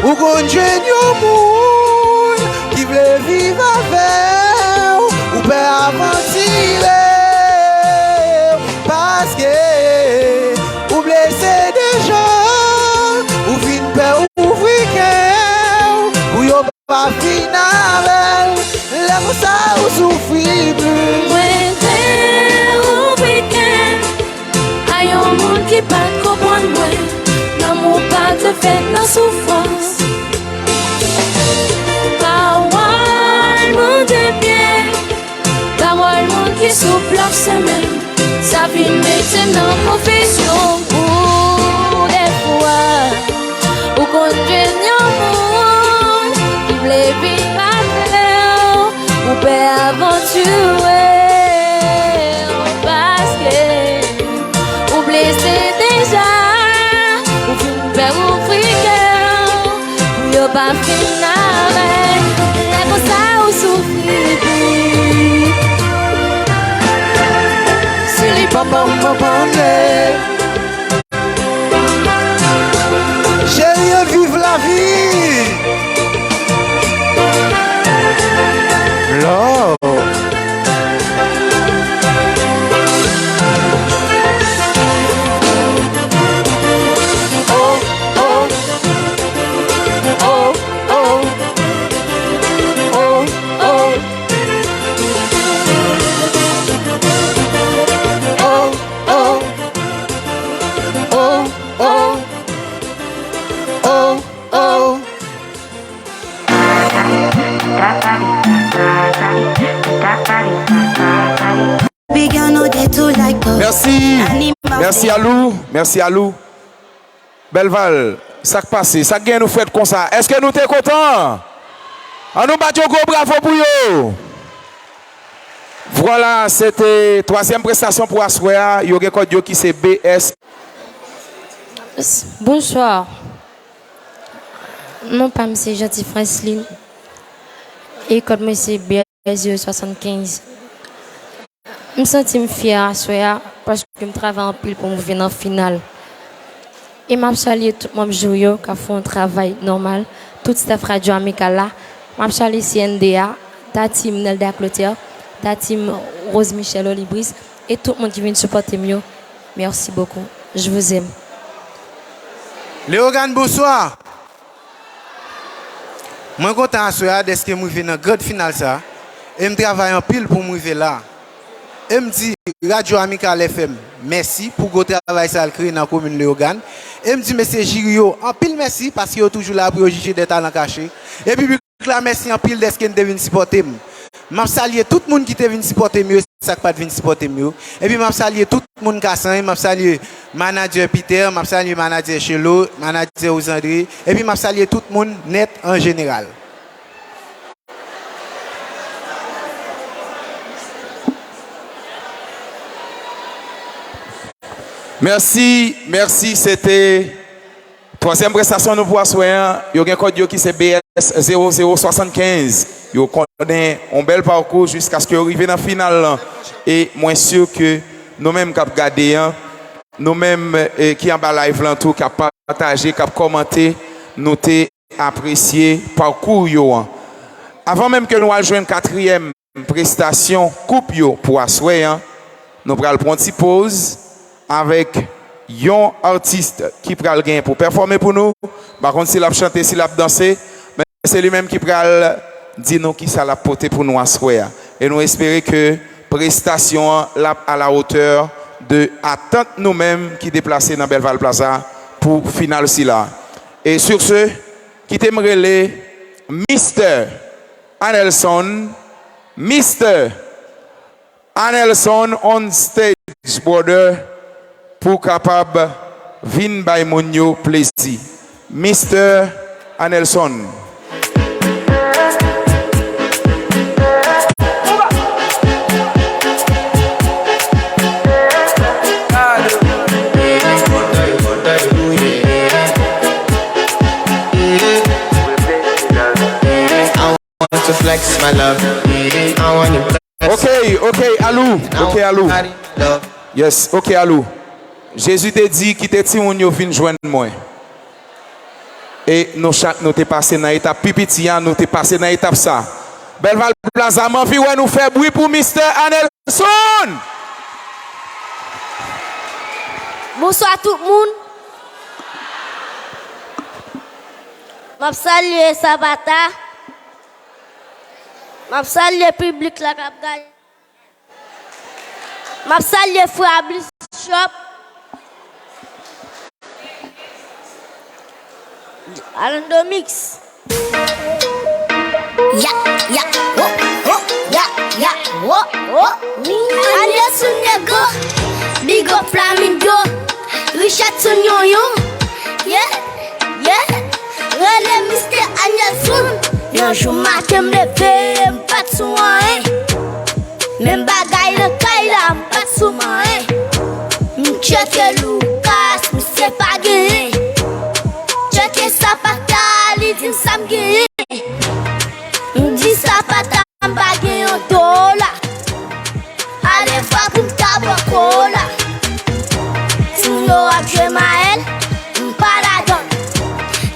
ou konn jwenn yon moun ki vle viv avè w, ou pè avantire w, paske ou blese deja, ou fin pè ouvri kè w, pou yo pa fin avè l, lè konsa ou soufri plis. Mwen te ouvri kè a yon moun ki pa t konprann mwen. Lanmou pa t fèt nan soufrans. Pawòl Bondye byen, pawòl moun ki sou blòf semenn. Sa vin mete m nan konfizyon. Ou dèfwa, ou konn jwenn yon moun ki vle viv avè w, ou pè avantire w, paske ou blese deja, ou fin pè ouvri kè w. Pou yo pa fin avè, lè konsa ou soufri pi. Si li pa ban m, ban m, ban Mèsi Alou, mèsi Alou. Belval, sa k pase? Sa k gen nou frèt konsa? Èske nou te kontan? An nou bat yon gwo bravo pou yo. Vwala, se te twazyèm prestasyon pou aswè a. Yo gen kòd yo ki se B S. Bonswa. Non pa m se Janti Franslin. E kòd mwen se B S zewo swasannkenz. M santi m fyè aswè a, paske m travay anpil pou m rive nan final. E m ap salye tout manm jiri yo k ap fè yon travay nòmal, tout staff Radyo Amikal la. M ap salye C N D A, ta team Nelda Clotaire, ta team Rose Michel Olibris, e tout moun ki vin sipòte m yo. Merci beaucoup. Je vous aime. Léogane, bonswa. Mwen kontan aswè a dèske m rive nan grand final sa, e m travay anpil pou m rive la. E m di Radyo Amikal F M mèsi pou gwo travay sa l kreye nan komin Leyogàn. E m di mesye jiri yo anpil mèsi paske yo toujou la pou yo jije dè talan kache. E piblik la mèsi anpil dèske n te vin sipòte m. M ap salye tout moun ki te vin sipòte m yo, sa k pa t vin sipòte m yo. Epi m ap salye tout moun Kasanj, m ap salye manadjè Peter, m ap salye manadjè Chelo, manadjè Rosandre, epi m ap salye tout moun nèt an jeneral. Mèsi, mèsi, se te twazyèm prestasyon nou pou aswè an. Yo gen kòd yo ki se B S zewo zewo swasannkenz. Yo konnen yon bèl pakou jiskaske yo rive nan final lan. E mwen si ke nou menm k ap gade an, nou menm, eh, ki anba live lan tou, k ap pataje, k ap kòmante, nou te apresye pakou yo an. Avan menm ke nou al jwenn katriyèm prestasyon koup yo pou aswè an, nou pral pran ti poz avèk yon atis ki pral gen pou pèfòme pou nou. M pa konn si l ap chante, si l ap danse, men se li menm ki pral di nou kisa l ap pote pou nou aswè a. E nou espere ke prestasyon an l ap à la hauteur de atant nou menm ki deplase nan Belval Plaza pou final sila. E sur ce, kite m rele Mister Anelson, Mister Anelson on stage, brother, pou w kapab vin bay moun yo plezi. Mister Anelson. To flex my love. I want you. Ok, ok, Alou. Ok, Alou. Yes, ok, Alou. Jezi te di, kite timoun yo vin jwenn mwen. E nou chak, nou te pase nan etap pi piti a, nou te pase nan etap sa. Belval Plaza, m anvi wè nou fè bri pou Mister Anelson. Bonswa tout moun. M ap salye Sapata. M ap salye piblik la k ap gade. M ap salye frè a Bishop. Alando Mix. Ya, ya, wo, wo, ya, ya, wo, wo. Wi, Anderson Nego, Big Up Flamingo, Richardson Yonyon. Yeah, yeah. Rele Mister Anderson. Yon jou maten m leve, m pa t sou anyen. Menm bagay nan kay la, m pa t sou manyen. M tcheke Lucas, misye pa genyen. Tcheke Sapata, li di m sa m genyen. M di Sapata, m pa gen yon dola. Ale vwa pou m ta pran kola. Timoun yo ap jwe mayèl, m pa ladan.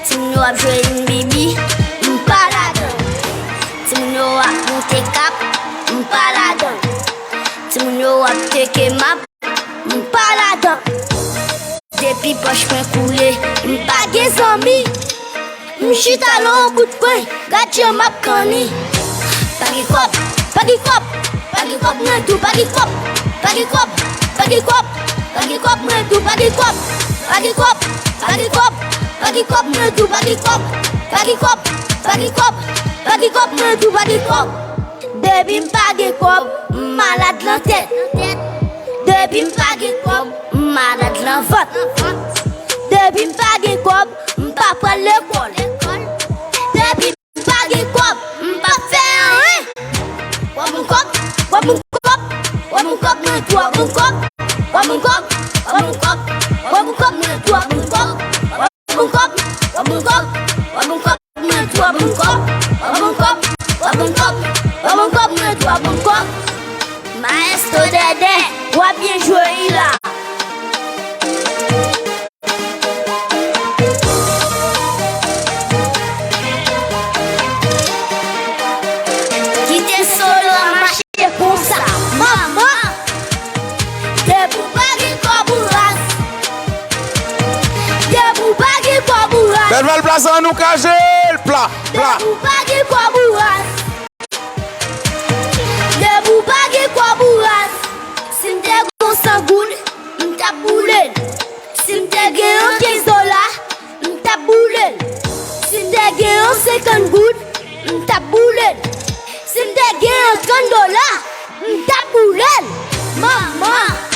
Timoun yo ap jwe inbibi, m pa ladan. Timoun yo ap moute kap, m pa ladan. Timoun yo ap teke map, m pa ladan. Depi pòch mwen koule, m pa gen zanmi. M chita nan yon kout pwen, gad jan m ap kanni. Pa gen kòb, pa gen kòb, pa gen kòb, mwen tou pa gen kòb. Pa gen kòb, pa gen kòb, pa gen kòb, mwen tou pa gen kòb. Pa gen kòb, pa gen kòb, pa gen kòb, mwen tou pa gen kòb. Pa gen kòb, pa gen kòb, pa gen kòb, mwen tou pa gen kòb. Depi m pa gen kòb, m malad nan tèt. Depi m pa gen kòb, m malad nan vant. Depi m pa gen kòb, m pa pral lekòl. Depi m pa gen kòb, m p ap fè anyen. W ap moun kòb, w ap moun kòb, w ap moun kòb, mwen tou w ap moun kòb. W ap moun kòb, w ap moun kòb, w ap moun kòb, mwen tou w ap moun kòb. W ap moun kòb, w ap moun kòb, w ap moun kòb, mwen tou w ap moun kòb. W ap moun kòb, w ap moun kòb, w ap moun kòb, mwen tou w ap moun kòb. Maestro Dèdè, w ap byen jwe wi la. Kite solo a mache konsa. Manman! Depi w pa gen kòb ou raz. Depi w pa gen kòb ou raz. Bèl Val Plaza, an nou kraze l. Pla, pla. Depi w pa gen kòb ou raz. Depi w pa gen kòb ou raz. Si m te gen yon san goud, m t ap boule l. Si m te gen yon kenz dola, m t ap boule l. Si m te gen yon senkant goud, m t ap boule l. Si m te gen yon trant dola, m t ap boule l. Manman!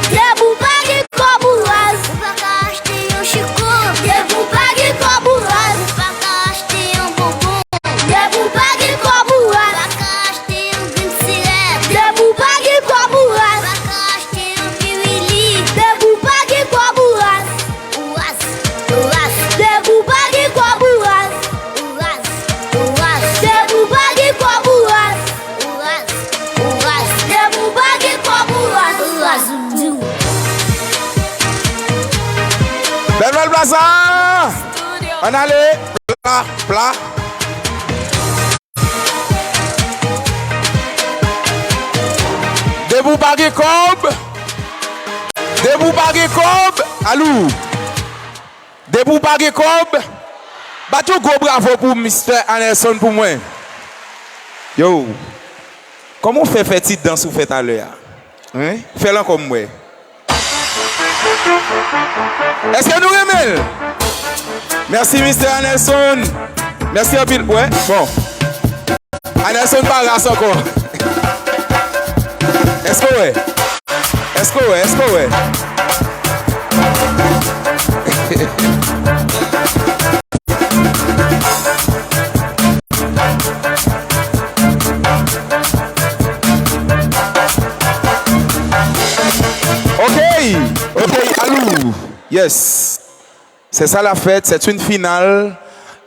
Depi w pa gen kòb ou raz. Ou pa ka achte yon chiko. Depi w pa gen kòb ou raz. Ou pa ka achte yon bonbon. Depi w pa gen kòb ou raz. Ou pa ka achte yon grenn sirèt. Depi w pa gen kòb ou raz. Ou pa ka achte yon piwili. Depi w pa gen kòb ou raz. Ou raz, ou raz. Depi w pa gen kòb ou raz. Ou raz, ou raz. Depi w pa gen kòb ou raz. Ou raz, ou raz. Depi w pa gen kòb ou raz. Ou raz, ou di w. Bèl Val Plaza! Ann ale! Pla, pla. Depi w pa gen kòb, depi w pa gen kòb, alou. Depi w pa gen kòb, bat yon gwo bravo pou mistè Anelson pou mwen. Yo, kòman w fè fè ti dans ou fè talè a? Hein? Fè l ankò m wè. Èske nou renmen l? Mèsi, mistè Anelson. Mèsi anpil. Wè, bon. Anelson pa raz ankò. Èske w wè? Èske w wè? Èske w wè? Ok, ok, alou. Yes. C'est ça la fête, c'est une finale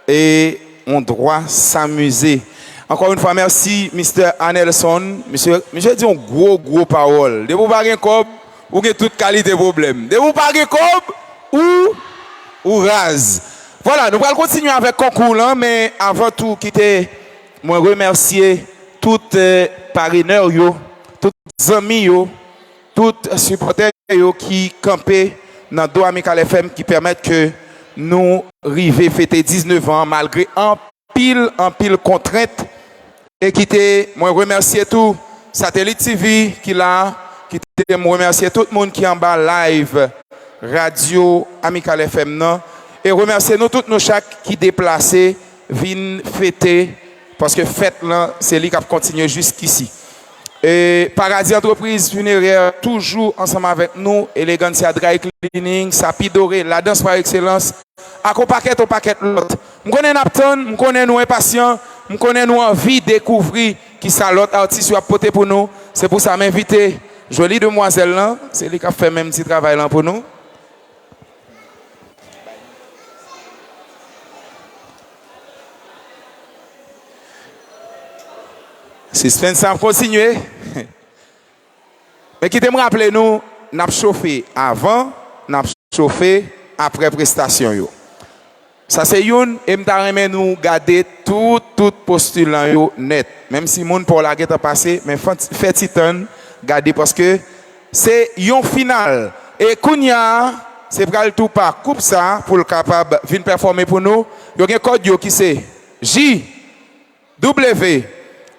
et on doit s'amuser. Encore une fois, merci, mistè Anelson. Misye, misye di yon gwo, gwo pawòl. Depi w pa gen kòb, ou gen tout kalite pwoblèm. Depi w pa gen kòb, ou, ou raz. Vwala, nou pral kontinye avèk konkou lan, men avan tou, kite mwen remèsye tout, eh, parenè yo, tout zanmi yo, tout sipòtè yo ki kanpe nan do Amikal F M ki pèmèt ke nou rive fete diznèf an malgre anpil, anpil kontrent. E kite mwen remèsye tou Satelit T V ki la, kite m remèsye tout moun ki anba live radyo Amikal F M nan. E remèsye nou tout nou chak ki deplase vin fete, paske fèt lan, se li k ap kontinye jiskisi. E Paradi Antrepriz Finerè toujou ansanm avèk nou, Elegancia Dry Cleaning, Sapi Dore, ladans pa ekselans, ak on pakèt, on pakèt lòt. M konnen n ap tann, m konnen nou enpasyan, m konnen nou anvi dekouvri kisa lòt atis yo ap pote pou nou. Se pou sa m envite joli demwazèl lan, se li k ap fè menm ti travay lan pou nou. Sispens sa ap kontinye. Men kite m raple nou, n ap chofe avan, n ap chofe apre prestasyon yo. Sa se youn, e m ta renmen nou gade tout, tout postilan yo nèt. Menm si moun pa w la gentan pase, men fè, fè ti tann, gade, paske se yon final. E kounye a, se pral tou pa koup sa pou l kapab vin pèfòme pou nou. Yo gen kòd yo ki se J W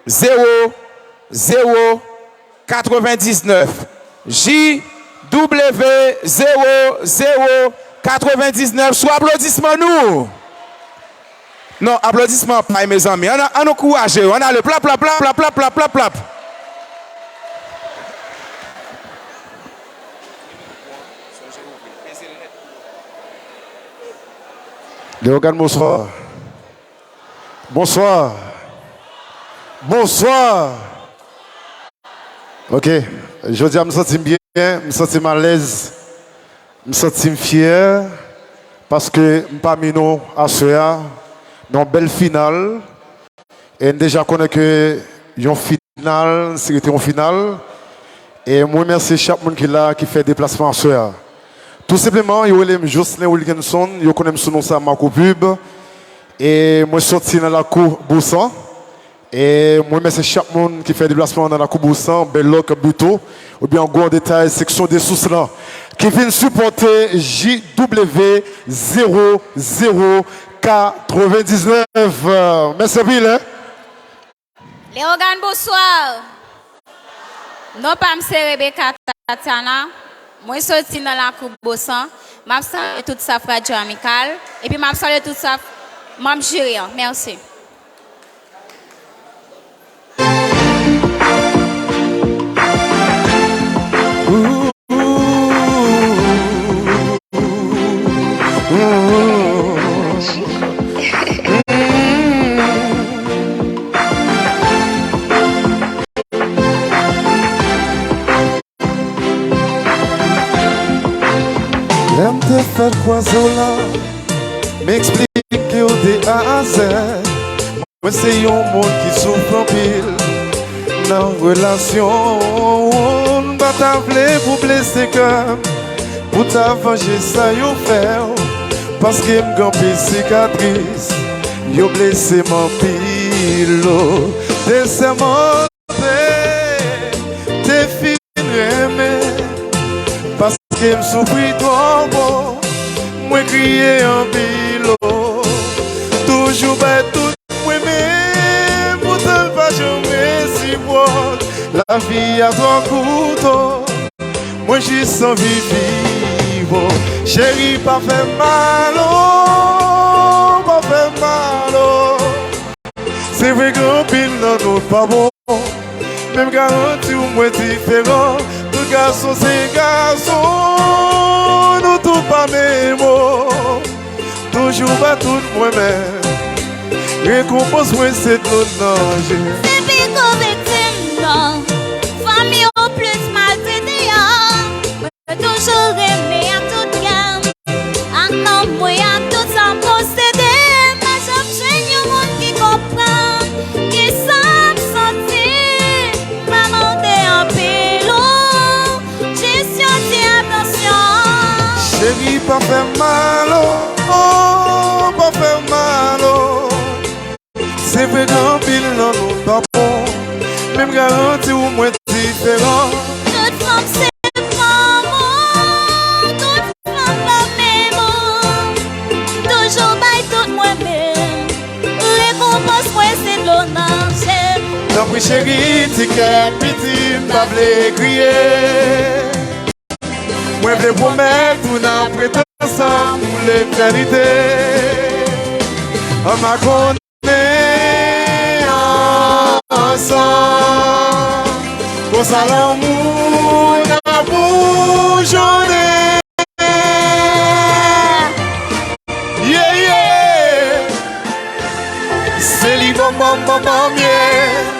zewo zewo katrevendiznèf. J W zewo zewo katrevendiznèf. Sou aplodisman nou. Non, aplodisman pay, mezanmi. Ann, ann ankouraje yo. Ann ale. Plap, plap, plap. Plap. Plap. Plap. Plap. Plap. Plap. Plap. Léogane, bonswa. Bonswa. Bonswa. Ok. Jodi a, m santi m byen, m santi m alèz, m santi m fyè, paske m pami nou aswè a, nan yon bèl final. E n deja konnen ke yon final, se rete yon final. E mwen remèsye chak moun ki la, ki fè deplasman aswè a. Tou senpleman, yo rele m Jocelyn Wilkinson, yo konnen m sou non sa Marco Pub. E mwen soti nan lakou Bousan. E mwen remèsye chak moun ki fè deplasman nan lakou Bousan, Bèlòk, Buto, oubyen Gwo Detay, seksyon Desous lan, ki vin sipòte J W zewo zewo katrevendiznèf. Mèsi anpil, hein. Léogane, bonswa. Non pa m se Rebecca Tatiana. Mwen soti nan lakou Bousan. M ap salye tout staf Radyo Amikal. Epi m ap salye tout staf manm jiri an. Mèsi. Lè m te fèt kwaze w la, m eksplike w de A a Z. Mwen se yon moun ki soufri anpil nan relasyon. M pa ta vle pou blese kè m, pou ta vanje sa yo fè w. Paske m gen anpil sikatris, yo blese m anpil. O, te sèmante, te fin renmen. Paske m soufri twòp, o, mwen kriye anpil, o. Toujou bay tout mwen menm, poutan l pa janm resipwòk. Lavi a twò kout, o, mwen jis anvi viv, o. Cheri, pa fè m mal, o, pa fè m mal, o. Se vre gen anpil nan nou pa bon, men m garanti w mwen diferan. Tout gason se gason, nou tout pa menm, o. Toujou ba tout mwen men, rekonpans mwen se dlo nan je. Se piko viktim nan fanmi ou plis maltrete a. Mwen toujou renmen ak tout kè m, ak nanm mwen, ak tout sa m posede. M pa janm jwenn yon moun ki konprann kisa m santi. M pa mande anpil, o, jis yon ti atansyon. Cheri, pa fè m mal, o, o, pa fè m mal, o. Se vre gen anpil nan nou pa bon, men m garanti w mwen diferan. Tout fanm se fanm, o, tout fanm pa menm, o. Toujou bay tout mwen menm, rekonpans mwen se dlo nan je. Tanpri cheri, ti kè piti, m pa vle kriye. Mwen vle pwomèt ou n ap ret ansanm pou letènite. An makonnen ansanm. Konsa lanmou n ap boujonnen. Yeah, yeah. Se li banm, banm, banm, banm, yeah.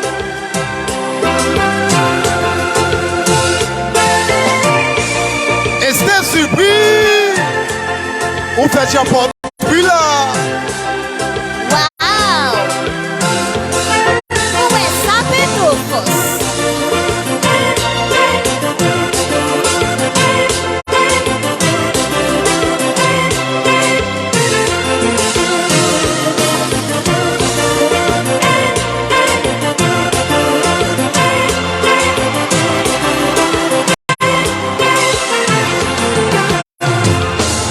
Esther Supri, ou fè djapòt wi la. Waw! Ou wè sa Petro fòs.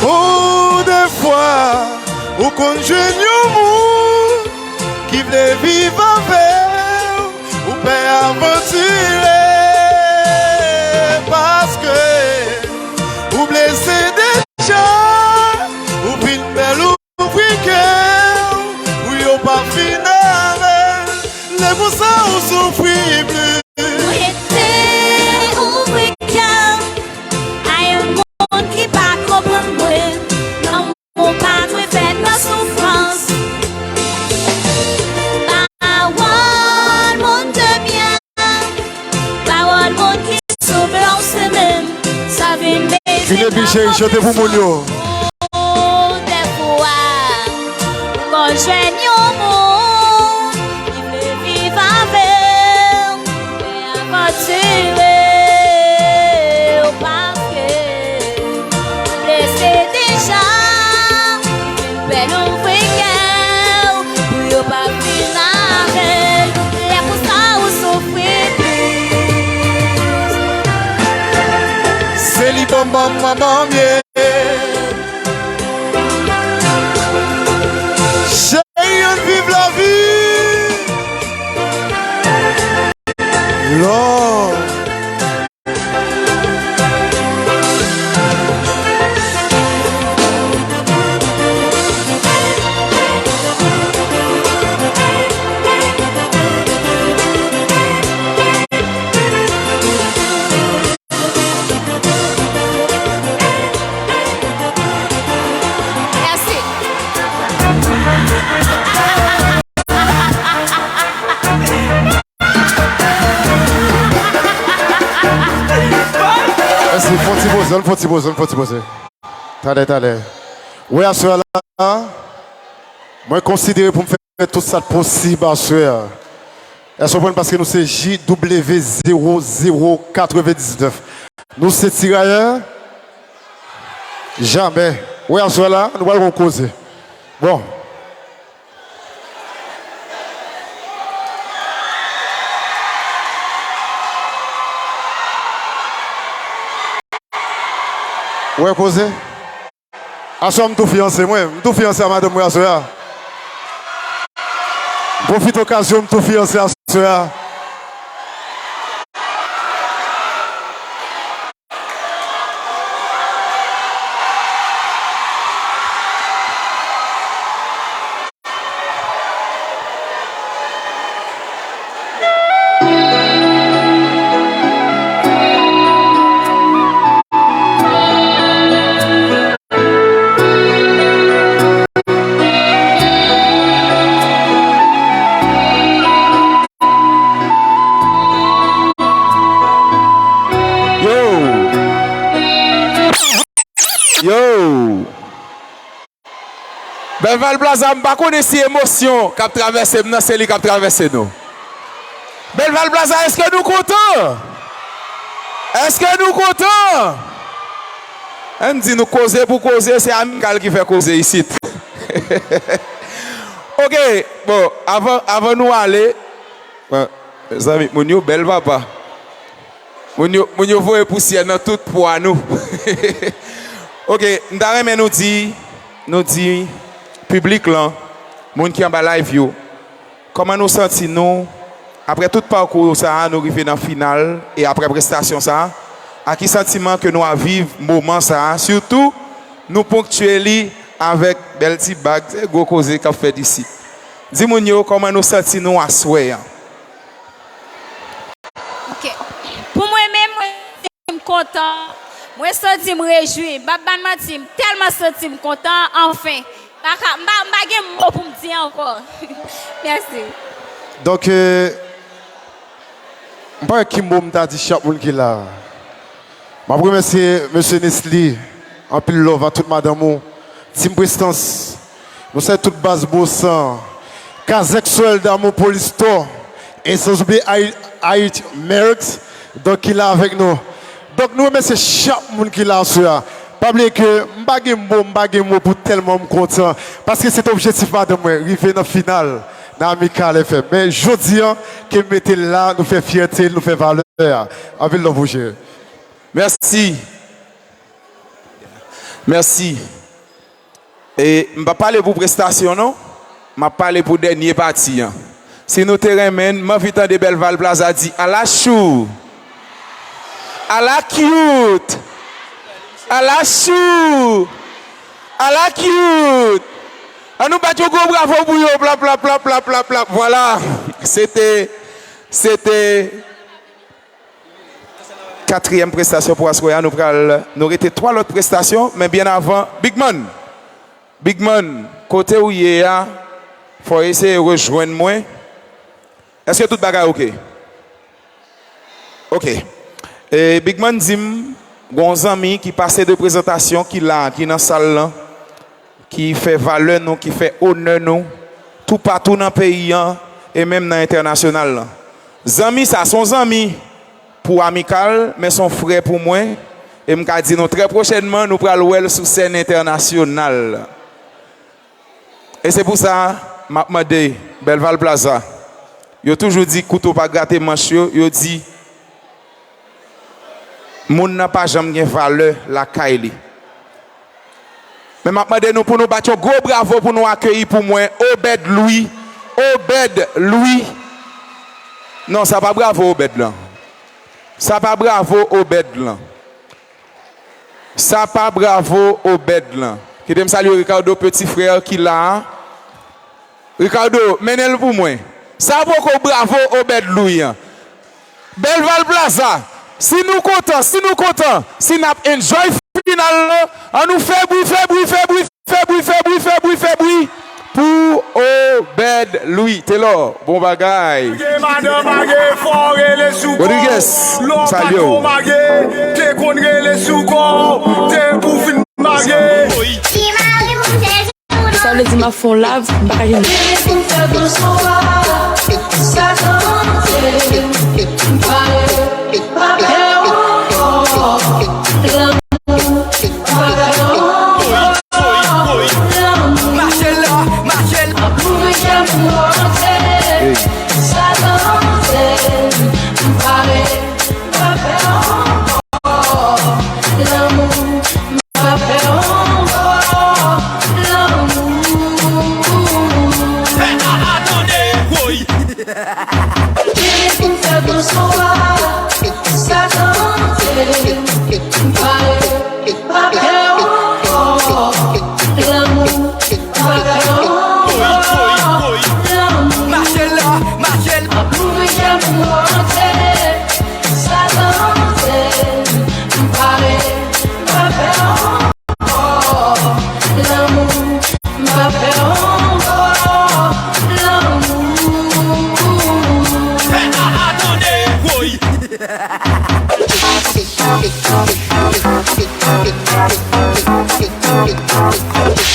Ou defwa, ou konn jwenn yon moun ki vle viv avè w, ou pè avantire, paske ou blese deja, ou fin bèl, ou ouvri kè w, pou yo pa fin avè l, lè konsa ou soufri plis. Mwen te ouvri kè m a yon moun ki pa konprann mwen. Lanmou pa dwe fèt nan soufrans. Vin epi cheri, chante pou moun yo. Dèfwa, ou konn jwenn yon moun ki vle viv avè w, vle avantire w, paske ou blese deja. Bèl ouvri kè w pou yo pa vin avè l. Lè konsa ou soufri plis. Se li banm banm manman m ye. Cheri, ann viv lavi. Lò. Mèsi. Mèsi, fon ti poze, fon ti poze, fon ti poze. Talè, talè. Wi, aswè la, mwen konsidere pou m fè tout sa k posib aswè a. Èske w konprann? Paske nou se J W zewo zewo katrevendiznèf. Nou se tirayè. Jamè. Wi, aswè la, nou pral gon koze. Bon. Wè koze. Aswè m tou fiyanse mwen, m tou fiyanse a madanm mwen aswè a. M pwofite okazyon m tou fiyanse aswè a. Yo! Yo! Belval Plaza, m pa konnen si emosyon k ap travèse m nan, se li k ap travèse nou. Belval Plaza, èske nou kontan? Èske nou kontan? Ann di nou koze pou koze, se Amikal ki fè koze isit. Ok, bon, avan, avan nou ale, bon, mezanmi, moun yo bèl papa. Moun yo, moun yo voye pousyè nan tout po a nou. Ok, m ta renmen nou di, nou di piblik lan, moun ki anba live yo, kòman nou santi nou apre tout pakou sa a, nou rive nan final, e apre prestasyon sa a, a ki santiman ke nou a viv moman sa a, sitou nou ponktye li avèk bèl ti bag, se gwo koze k ap fèt isit. Di moun yo kòman nou santi nou aswè a. Ok. Pou mwen menm, mwen santi m kontan. Mwen santi m rejwi. M p ap ba n manti, m tèlman santi m kontan, anfen. M pa ka, m pa, m pa gen mo pou m di ankò. Mèsi. Donk, euh, m pa wè ki mo m ta di chak moun ki la. M ap remèsye mesye Nesly, anpil love a tout madanm ou, Team Prestans, nou salye tout baz Bosan, Kazèk Swèl Damou Polistò, e san oubliye Haï-, Haïti Merx, donk ki la avèk nou. Donk nou remèsye chak moun ki la aswè a. Pa bliye ke m pa gen mo, m pa gen mo pou tèlman m kontan, paske se te objektif madanm mwen, rive nan final nan Amikal F M. Men jodi a, ke m mete l la, nou fè fyète l, nou fè valè a. Anpil love pou jere. Mèsi. Mèsi. E m p ap pale pou prestasyon non. M ap pale pou dènye pati an. Si nou te renmen, m anvi tande Belval Plaza di, "Ala chou! Ala cute! Ala chou! Ala cute!" Ann nou bat yon gwo bravo pou yo. Plap, plap, plap, plap, plap, plap. Vwala. Se te, se te katriyèm prestasyon pou aswè a, nou pral, nou rete twa lòt prestasyon, men byen avan, Big Man, Big Man, kote w ye a, fò w eseye rejwenn mwen. Èske tout bagay oke? Oke. E, Big Man di m, Gon zanmi ki pase de prezantasyon, ki la, ki nan sal lan, ki fè valè nou, ki fè onè nou, toupatou nan peyi an, e menm nan entènasyonal lan. Zanmi sa, se yon zanmi pou Amikal, men se yon frè pou mwen, e m ka di nou trè pwochènman, nou pral wè l sou sèn entènasyonal. E se pou sa, m ap mande, Belval Plaza, yo toujou di kouto pa grate manch yo, yo di, moun nan pa janm gen valè lakay li. Men m ap mande nou pou nou bat yon gwo bravo pou nou akeyi pou mwen Obed Louis. Obed Louis. Non, sa pa bravo Obed lan. Sa pa bravo Obed lan. Sa pa bravo Obed lan. Kite m salye Ricardo, peti frè ki la a. Ricardo, mennen l pou mwen. Sa poko bravo Obed Louis an. Belval Plaza, si nou kontan, si nou kontan, si n ap enjoy final lan, an nou fè bri, fè bri, fè bri, fè bri, fè bri, fè bri, fè bri pou Obed Louis. Telor, bon bagay. Gen madanm mage, fò rele sou kò. Rodriguez, m salye w. Te konn rele sou kò, te pou fin mage. Sa vle di m ap fè yon live, m pa ka jwenn.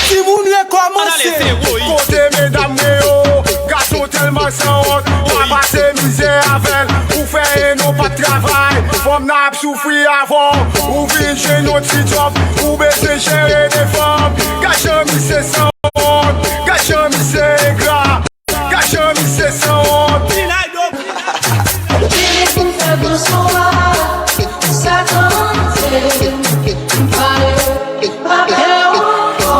Timoun rekòmanse. Kote medam mwen yo? Gason tèlman sanwont, pa pase mizè avè l. Ou fè e nou pa t travay, fanm nan ap soufri avè w. Ou vin jwenn yon ti djòb, ou bezwen jere de fanm. Gad jan misye sanwont, gad jan misye engra. Gad jan misye sanwont. Vini pou fè bon swa, sa tande, m pare, pa pè ankò.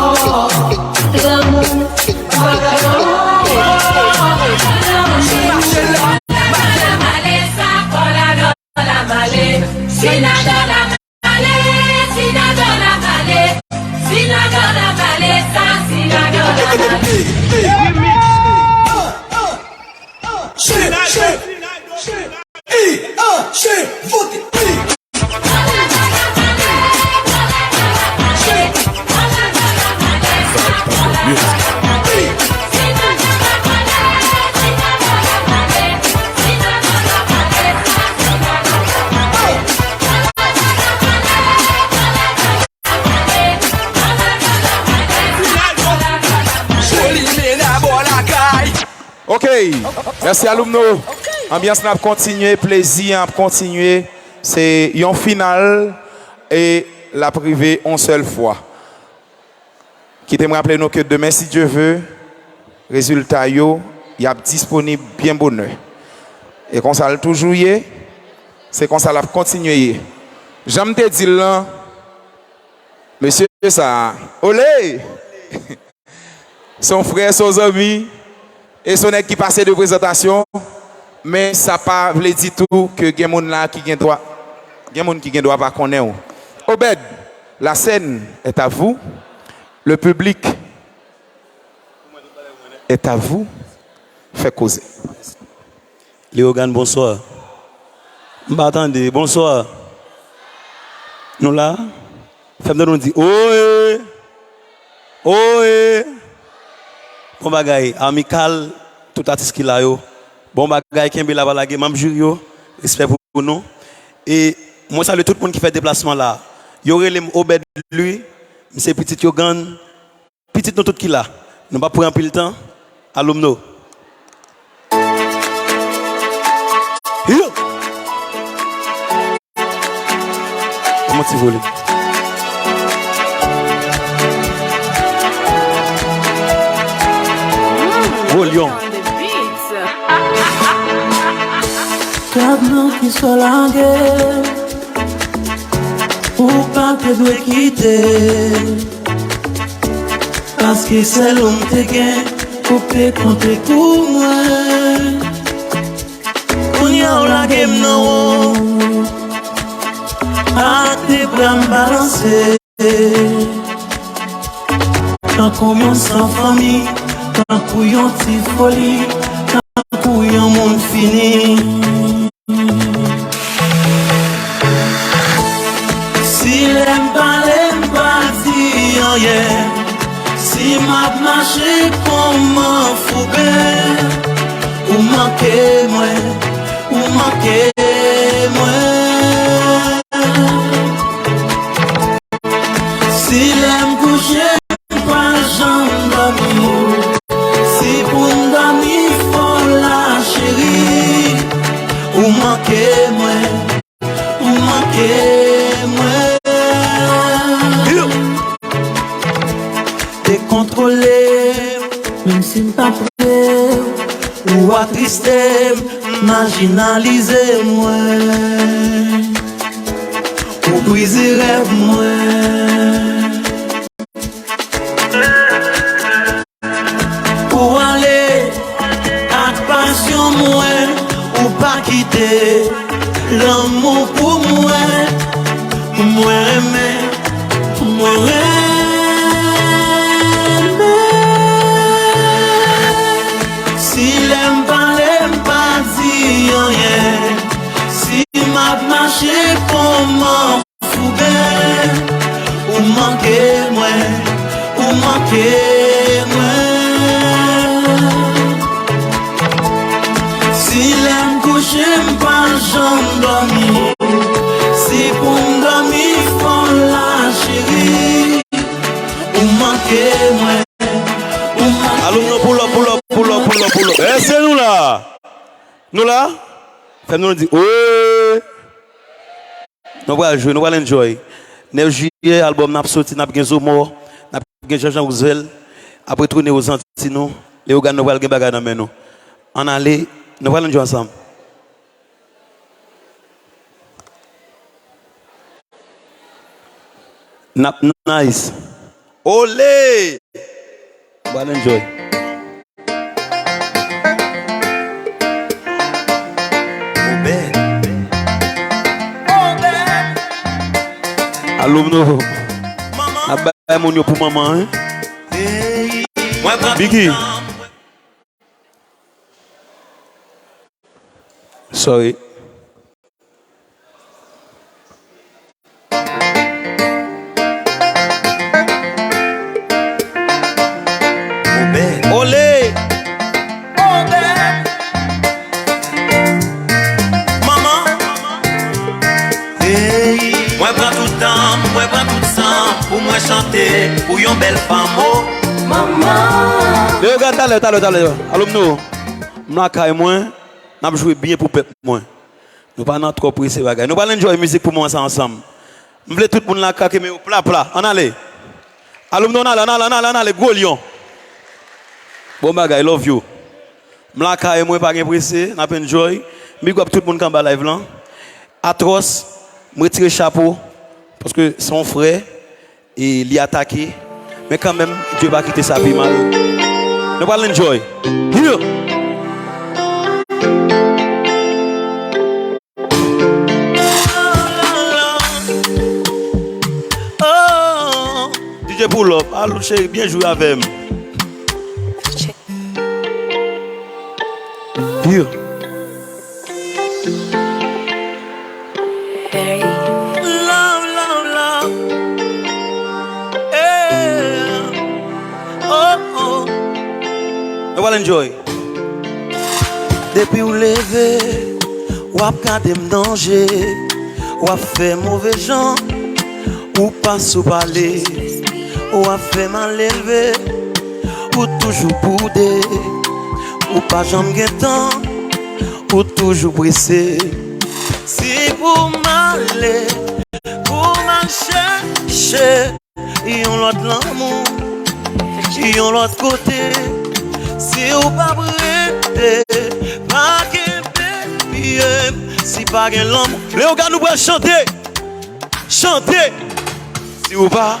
Lanmou, pa pè ankò. Lanmou, Ok, mèsi alumno. Anbyans lan ap kontinye, plezi an ap kontinye. Se yon final e l ap rive yon sèl fwa. Kite m raple nou ke demen, si Dye ve, rezilta yo, y ap disponib byen bonè. E konsa l toujou ye, se konsa l ap kontinye ye. Jan m te di l lan, mesye sa a, olé! Se yon frè, se yon zanmi, e se yon nèg ki pase de prezantasyon, men sa pa vle ditou ke gen moun la ki gen dwa, gen moun ki gen dwa pa konnen w. Obed, la scène est à vous, le public est à vous, fè koze. Léogane, bonswa. M pa tande, bonswa. Nou la? Fè m tande nou di, oye! Oye! Bon bagay, Amikal, tout atis ki la yo. Bon bagay, kenbe la, pa lage, manm jiri yo, respè pou nou. E Mwen salye tout moun ki fè deplasman la. Yo rele m Obed Louis, m se pitit Yogann, pitit nou tout ki la. Nou p ap pran anpil tan. Alumno. Yo! Ban m yon ti volim. Gwo Lyon. Gad nan ki sò lage, ou pa te dwe kite. Paske sèl ou m te gen, ou te konte pou mwen. Kounye a w lage m nan wo, ak de bra m balanse. Tankou yon san fanmi, tankou yon ti foli, tankou yon moun fini. Si lè m pale m pa di anyen, si m ap mache kòm anfouben, ou manke mwen, ou manke mwen. Si lè m kouche m pa janm dòmi, si pou m dòmi fò la cheri, ou manke mwen, ou manke mwen. Dekontwole, menm si m pa pre, ou atriste m, majinalize mwen, ou brize rèv mwen. Ou ale ak pasyon mwen, ou pa kite lanmou pou mwen. Mwen renmen, mwen renmen. Si lè m pale m pa di anyen, si m ap mache kòm anfouben, ou manke mwen, ou manke mwen. Si lè m kouche m pa janm dòmi, si pou m dòmi fò la cheri, ou manke mwen, ou manke. Alumno, pull up, pull up, pull up, pull up, pull up. Eh, se nou la. Nou la. Fè m nou di, oye. Nou pral jwe, nou pral enjoy. Nèf jiyè, albòm nan ap soti, n ap gen Zomò, n ap gen Jean Jean Roosevelt, apre tounen Ozanti nou, Leyogàn nou pral gen bagay nan men nou. Ann ale, nou pral enjoy ansanm. N ap nice. Olé! Bon, ann enjoy. Obed. Obed. Alumno. Manman. N ap bay moun yo pou manman, hein? Hey. Mwen pran Biggie. Tout tan. Sorry. Obed. Olé! Obed! Manman! Hey! Mwen pran tout tan, mwen pran tout san pou mwen chante pou yon bèl fanm, oh, manman! Yo, gad, talè, talè, talè. Alumno, m lakay mwen, n ap jwe byen pou pèp mwen. Nou pa nan twò prese bagay. Nou pral enjoy mizik pou moman sa ansanm. M vle tout moun la krache men yo pla pla. Ann ale. Alumno, ann ale, ann ale, ann ale, ann ale, gwo lyon. Bon bagay, love you. M lakay mwen, pa gen prese, n ap enjoy. Big up tout moun k anba live lan. Atwòs, m retire chapo, paske se yon frè. E li atake, men kanmenm, Dye pa kite sa pi mal. Nou pral enjoy. Yeah! Oh, D J pull up, al cheri, byen jwe avè m. Yeah. Hey. Love, love, love. Yeah. Oh, oh. Nou pral enjoy. Depi w leve, w ap gade m nan je. W ap fè move jan, ou pa sou pale. W ap fè malelve, ou toujou boude. Ou pa janm gen tan, ou toujou prese. Si pou m ale, pou m al chèche yon lòt lanmou, yon lòt kote. Si w p ap rete, pa kenbe pye m. Si pa gen lanmou. Leyogàn, nou pral chante. Chante. Si w pa.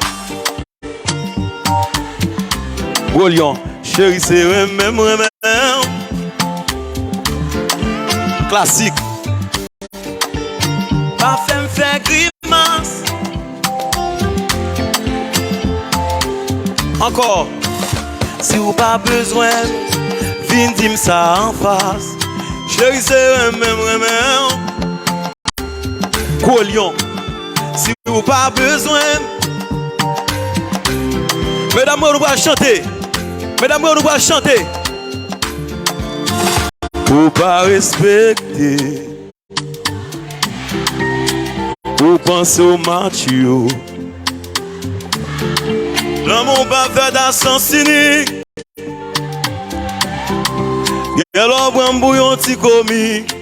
Gwo Lyon. Cheri, se renmen m renmen w. Klasik. Pa fè m fè grimas. Ankò. Si w pa bezwen m, vin di m sa anfas. Cheri, se renmen m renmen w. Gwo Lyon. Si w pa bezwen m. Medam mwen, nou pral chante. Medam mwen, nou pral chante. Ou pa respekte. Ou panse w matyo. Lanmou pa fèt a sans inik. Gen lè w pran m pou yon ti komik.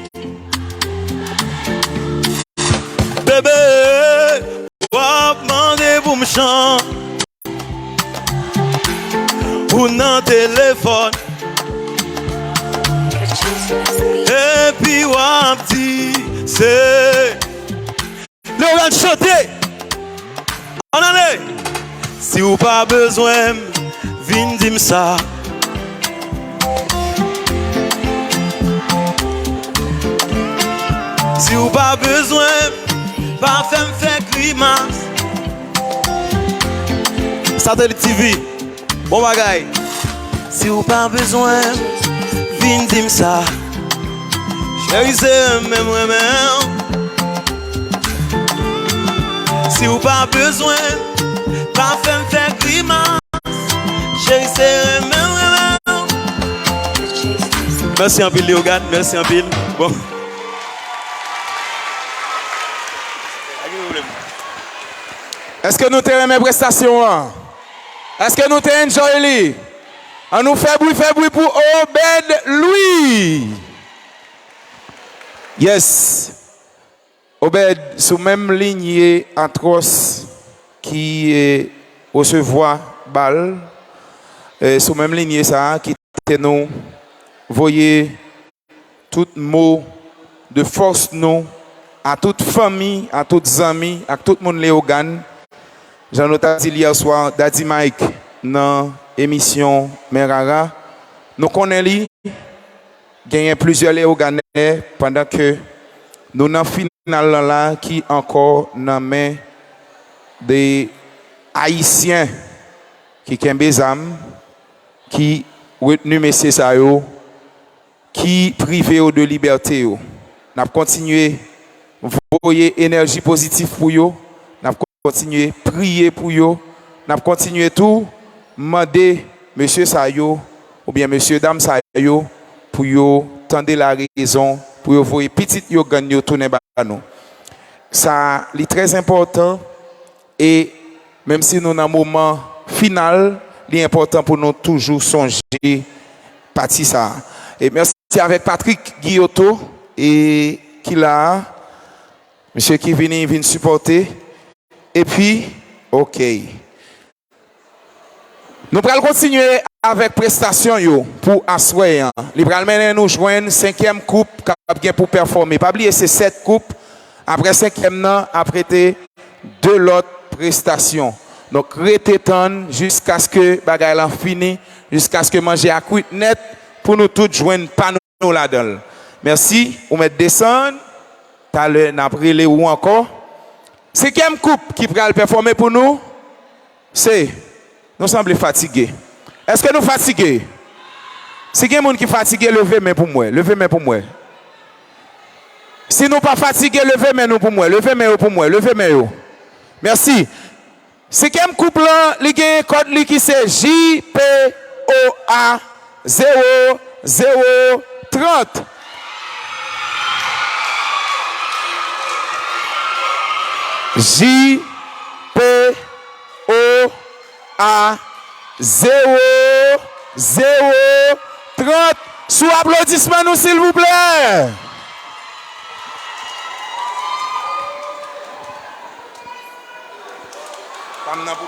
Bebe, w ap mande pou m chan. Ou nan telefòn. Epi w ap di se Leyogàn, chante. Ann ale. Si w pa bezwen m, vin di m sa. Si w pa bezwen m, pa fè m fè grimas. Satelit T V. Bon bagay. Si w pa bezwen m, vin di m sa. Cheri, se renmen m renmen w. Si w pa bezwen m, pa fè m fè grimas. Cheri, se renmen m renmen w. Mèsi anpil, Leyogàn. Mèsi anpil. Bon. Èske nou te renmen prestasyon an? Èske nou te enjoy li? Ann nou fè bri, fè bri pou Obed Louis. Yes. Obed, sou menm linye atwòs ki, eh, resevwa bal, eh, sou menm linye sa a, kite nou voye tout mo de fòs nou a tout fanmi, a tout zanmi, ak tout moun Leyogàn. Jan nou ta di l yè swa, Daddy Mike nan emisyon Mè Rara, nou konnen li genyen plizyè Leyogànè pandan ke nou nan final lan la ki ankò nan men de Ayisyen ki kenbe zam, ki retni mesye sa yo, ki prive yo de libète yo. N ap kontinye voye enèji pozitif pou yo, n ap kontinye priye pou yo, n ap kontinye tou mande mesye sa yo oubyen mesye dam sa yo pou yo tande larezon, pou yo voye pitit yo, grann yo tounen ba nou. Sa, li trè enpòtan. E menm si nou nan moman final, li enpòtan pou nou toujou sonje pati sa a. E mèsi avèk Patrick Guillotot, e ki la a, mesye ki vini, vin sipòte. Epi, oke. Nou pral kontinye avèk prestasyon yo pou aswè an. Li pral mennen nou jwenn senkyèm koup k ap gen pou pèfòme. Pa bliye, se sèt koup. Apre senkyèm nan, ap rete de lòt prestasyon. Donk, rete tann jiskaske bagay lan fini, jiskaske manje a kwit nèt, pou nou tout jwenn pa nou ladan l. Mèsi, ou mèt desann. Talè, n ap rele ou ankò. Senkyèm koup ki pral pèfòme pou nou, se, nou sanble fatige. Èske nou fatige? Si gen moun ki fatige, leve men pou m wè. Leve men pou m wè. Si nou pa fatige, leve men nou pou m wè. Leve men yo pou m wè. Leve men yo. Mèsi. Senkyèm koup lan, li gen kòd li ki se J P O A zewo zewo trant. J P O A zewo zewo trant. Sou aplodisman nou, silvouplè. Pa m nan pou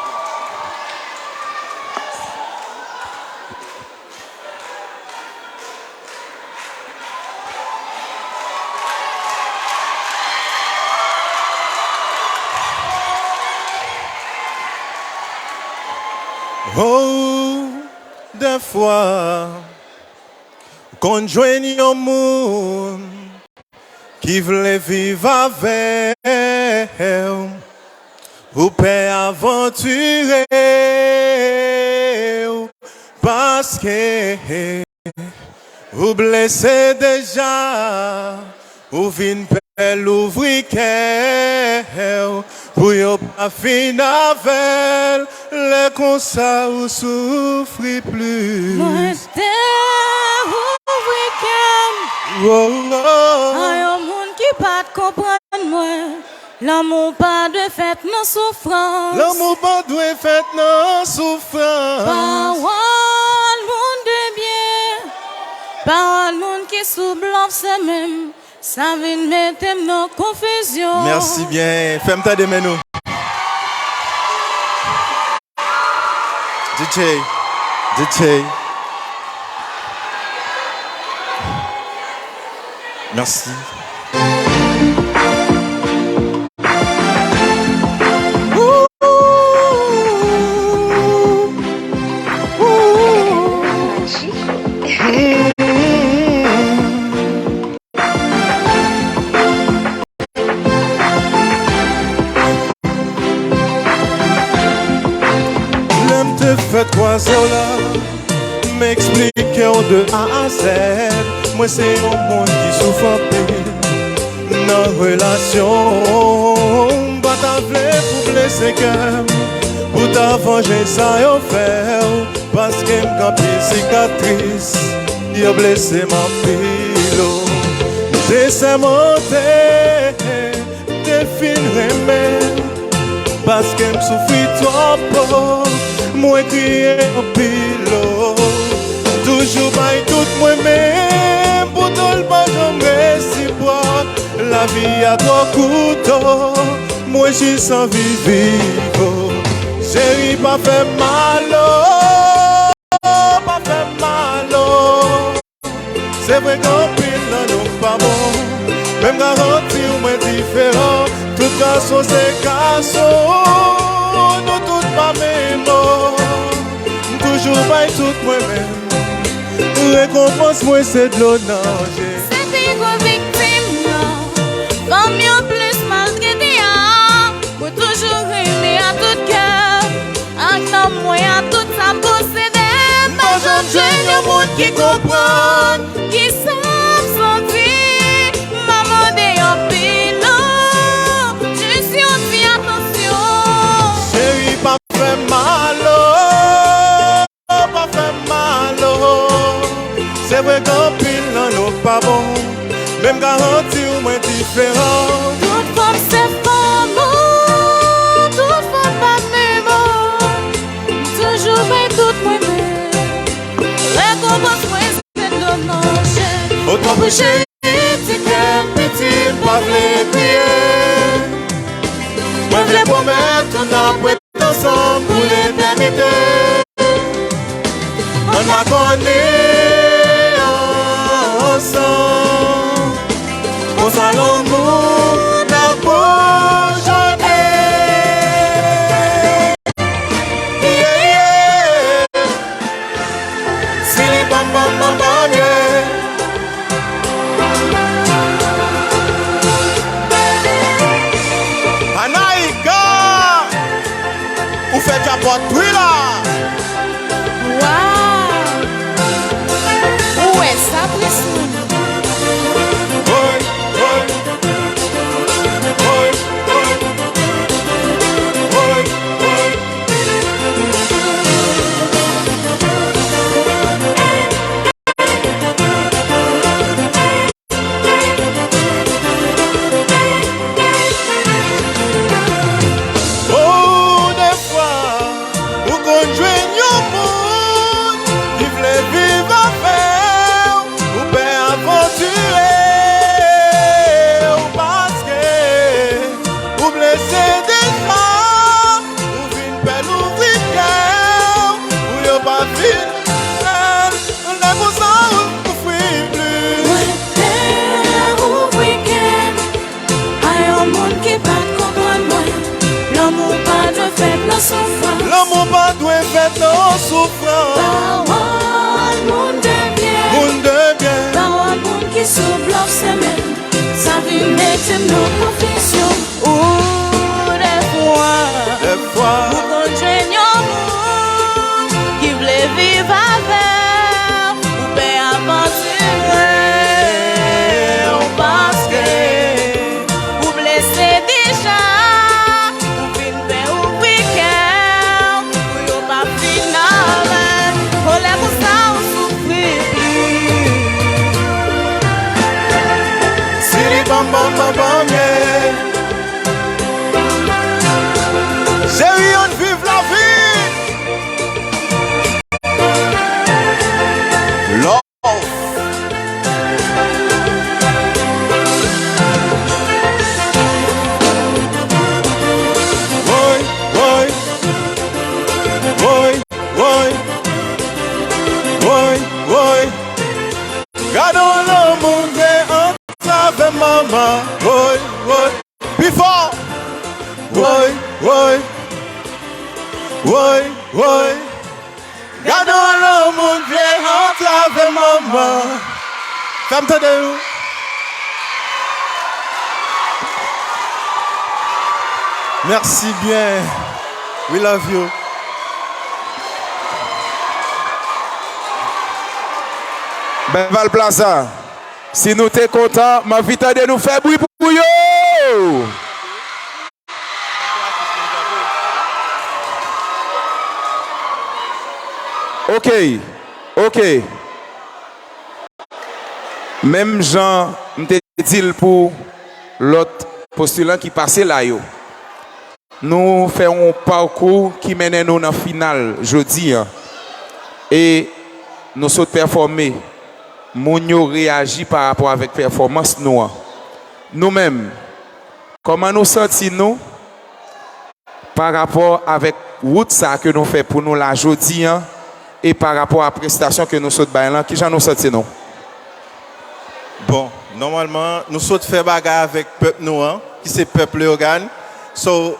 Oh, dèfwa, ou konn jwenn yon moun ki vle viv avè w. Ou pè avantire w, paske ou blese deja. Ou vin pè louvri kè w pou yo pa fin avè l. Lè konsa ou soufri plis. Mwen te ouvri kè m Oh, oh. A yon moun ki pa t konprann mwen. Lanmou pa dwe fèt nan soufrans. Lanmou pa dwe fèt nan soufrans. Pawòl moun de byen, pawòl moun ki sou blòf, se menm sa vin mete m nan konfizyon. Mèsi byen. Fè m tande men nou. D J, D J. Mèsi. Lè m te fèk kwaze w la, m eksplike w de A a Z. Mwen se yon moun ki soufri anpil nan relasyon. M pa ta vle pou blese kè m, pou ta vanje sa yo fè w. Paske m gen anpil sikatris, yo blese m anpil, o. M te sèmante, m te fin renmen, paske m soufri twòp, o. Mwen kriye anpil, o. M toujou bay tout mwen, men poutan l pa janm resipwòk. Lavi a twò kout, o. Mwen jis anvi viv, o. Cheri, pa fè m mal, o. Pa fè m mal, o. Se vre gen anpil nan nou k pa bon, men m garanti w mwen diferan. Tout gason se gason, nou tout pa menm, o. M toujou bay tout mwen, men rekonpans mwen se dlo nan je. Se pi gwo viktim nan fanm yo plis maltrete a. Mwen toujou renmen a tout kè, ak nanm mwen, a tout sa m posede. M pa janm jwenn yon moun ki konprann kisa m santi. M pa mande anpil, non, jis yon ti atansyon. Cheri, pa fè m mal, o. O, pa fè m mal, o. Se vre gen anpil nan nou k pa bon, men m garanti w mwen diferan. Tout fanm se fanm, o. Tout fanm pa menm, o. M toujou bay tout mwen, men rekonpans mwen se dlo nan je. O, tanpri cheri, ti kè m piti, m pa vle kriye. Mwen vle pwomèt nou n ap ret ansanm pou letènite. Ann makònen ansanm, konsa lanmou n ap boujone. Yeah, yeah. Sili bam, bam, bam, bam, yeah. Anaïka, ou fè kapòt wi la. Waw! Ou wè sa, prens moun? Woy, woy. Woy, woy. Woy, woy. Se deja ou vin pè, louvri kè w pou yo pa fin pè. Lè konsa ou soufri plis. Mwen pè, ouvri kè m a yon moun ki pa t konprann mwen. Lanmou pa dwe fèt nan soufrans. Lanmou pa dwe fèt nan soufrans. Pawòl moun de byen. Moun de byen. Pawòl moun ki sou blòf semèn. Sa vin mete m nan konfizyon. Ou dèfwa, dèfwa, ou konn jwenn yon moun ki vle viv avè w, ou pè avantiye w paske ou blese deja, ou vin pè ouvri kè w pou yo pa fin avè w. Kolè konsa ou soufri plis. Si li bam, bam, bam, bam, yeah. Cheri, ann viv lavi. Love. Woy, woy. Woy, woy. Woy, woy. Gade yon lanmou vle antrave manman. Woy, woy. Pi fò. Woy, woy. Woy, woy. Gade yon lanmou vle antrave manman. Fè m tande nou. Mèsi byen. We love you. Belval Plaza. Si nou te kontan, m anvi tande nou fè bri pou yo. Ok, ok. Menm jan m te di l pou lòt postilan ki pase la yo. Nou fè yon pakou ki mennen nou nan final jodi a. E nou sot pèfòme. Moun yo reyaji pa rapò avèk pèfòmans nou an. Nou menm, kòman nou santi nou pa rapò avèk wout sa ke nou fè pou nou la jodi a e pa rapò a prestasyon ke nou sot bay lan? Kijan nou santi nou? Bon, nòmalman, nou sot fè bagay avèk pèp nou an, ki se pèp Leyogàn. So,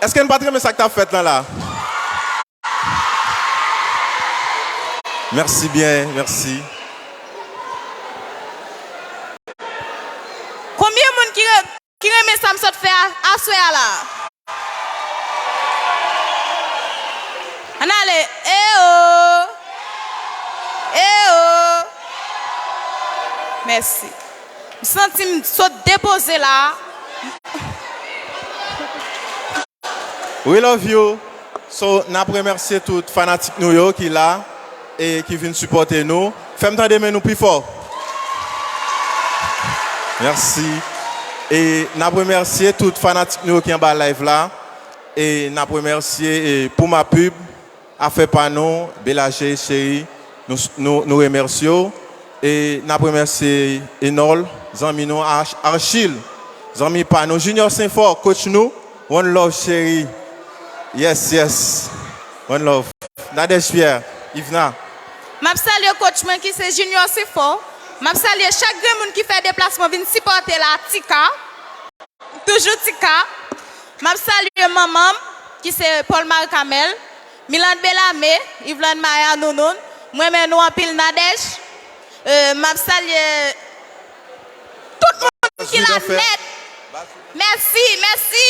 èske n pa t renmen sa k t ap fèt lan la? Mèsi byen, mèsi. Konbyen moun ki re-, ki renmen sa m sot fè a, aswè a la? Ann ale. Eo! Eo! Mèsi. M santi m sot depoze la. We love you. So, n ap remèsye tout fanatik nou yo ki la e ki vin sipòte nou. Fè m tande men nou pi fò. Mèsi. E n ap remèsye tout fanatik nou yo ki anba live la. E n ap remèsye, e, Puma Pub, Afè Pa Nou, Belaje, cheri, nou, nou, nou remèsye w. E n ap remèsye Enol, zanmi nou, Arch-, Archil, zanmi pa nou, Junior Senfò, coach nou. One love, cheri. Yes, yes. One love. Nadège Pierre, Yvna. M ap salye coach mwen ki se Junior Senfò. M ap salye chak grenn moun ki fè deplasman vin sipòte la, Tika. Toujou Tika. M ap salye manman m, ki se Paul Marie Camel, Milande Belame, Yvlande Maya, Nounoun. Mwen renmen nou anpil, Nadège. Euh, m ap salye tout moun ki la nèt. Mèsi, mèsi.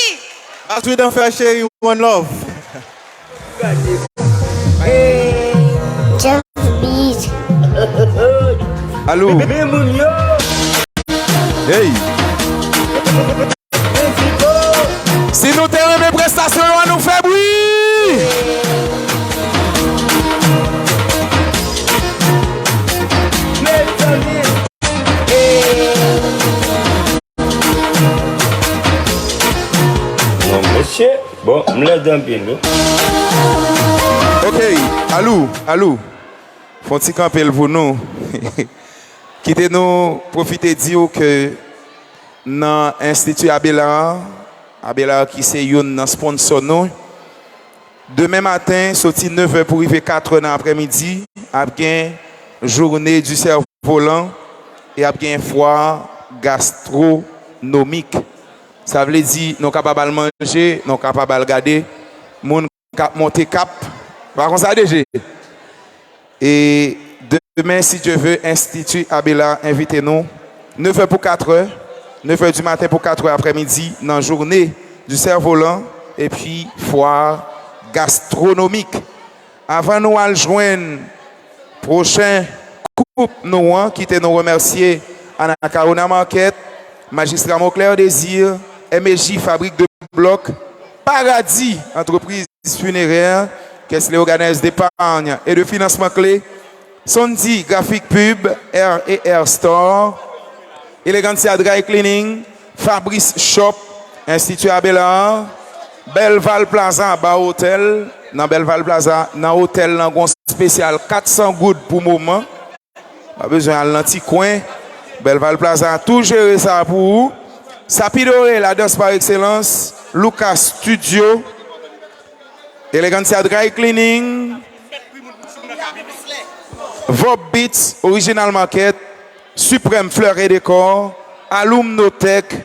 Bazouid Anfè, cheri, one love. Just beat. Allo. Men moun yo. Hey. Si nou te renmen prestasyon yo, ann nou fè bri. Mezanmi. Non, mesye. Bon, m lèd anpil, wi. Ok, Alou, Alou. Fè yon ti kanpe l pou nou. Kite nou pwofite di w ke nan Enstiti Abela an, Abelard ki se youn nan sponsò nou. Demen maten, soti nevè pou rive katrè nan aprèmidi, ap gen Journée du Cerf-Volant e ap gen fwa gastronomik. Sa vle di, nou kapab al manje, nou kapab al gade moun k ap monte kap. Pa konsa, D J? E demen, si Dye ve, Enstiti Abelard envite nou, nevè pou katrè, nevè di maten pou katrè aprèmidi, nan Journée du Cerf-Volant, epi fwa gastronomik. Avan nou al jwenn pwochen koup nou an, kite nou remèsye Anacaona Market, Majistra Moclair Désir, M E J Fabrik de Blòk, Paradi Antrepriz Finerè, Caisse Léoganaise d'Épargne et de Financement Clé, Sondy Graphic Pub, R et R Store, Elegancia Dry Cleaning, Fabrice Shop, Enstiti Abelard, Belval Plaza Bar Hotel, nan Belval Plaza, nan otèl lan gon espesyal kat san goud pou moman. Pa bezwen al nan ti kwen. Belval Plaza tou jere sa pou ou. Sapidore, la danse par excellence. Lucas Studio. Elegancia Dry Cleaning. Vob Beats, Original Market. Supreme Fleurs et Décor. Alumnotech.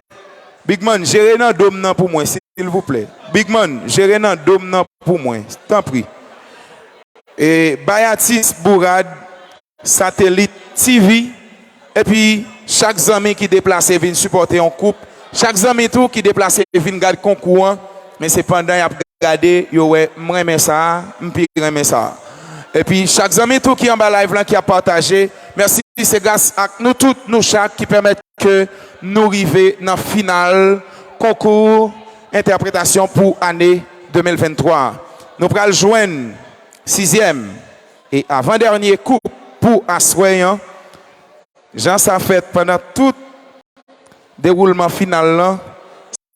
Big Man, jere nan dom nan pou mwen, silvouplè. Big Man, jere nan dom nan pou mwen, tanpri. E Bayatis Bourad, Satelit T V, epi chak zanmi ki deplase vin sipòte yon koup, chak zanmi tou ki deplase vin gad konkou an, men se pandan y ap gade, yo wè, "M renmen sa a, m pi renmen sa a." Epi chak zanmi tou ki anba live lan, ki ap pataje, mèsi, se gras ak nou tout, nou chak, ki pèmèt ke nou rive nan final konkou entèpretasyon pou ane de mil venntwa. Nou pral jwenn sizyèm e avan dènye koup pou aswè an. Jan sa fèt pandan tout dewoulman final lan,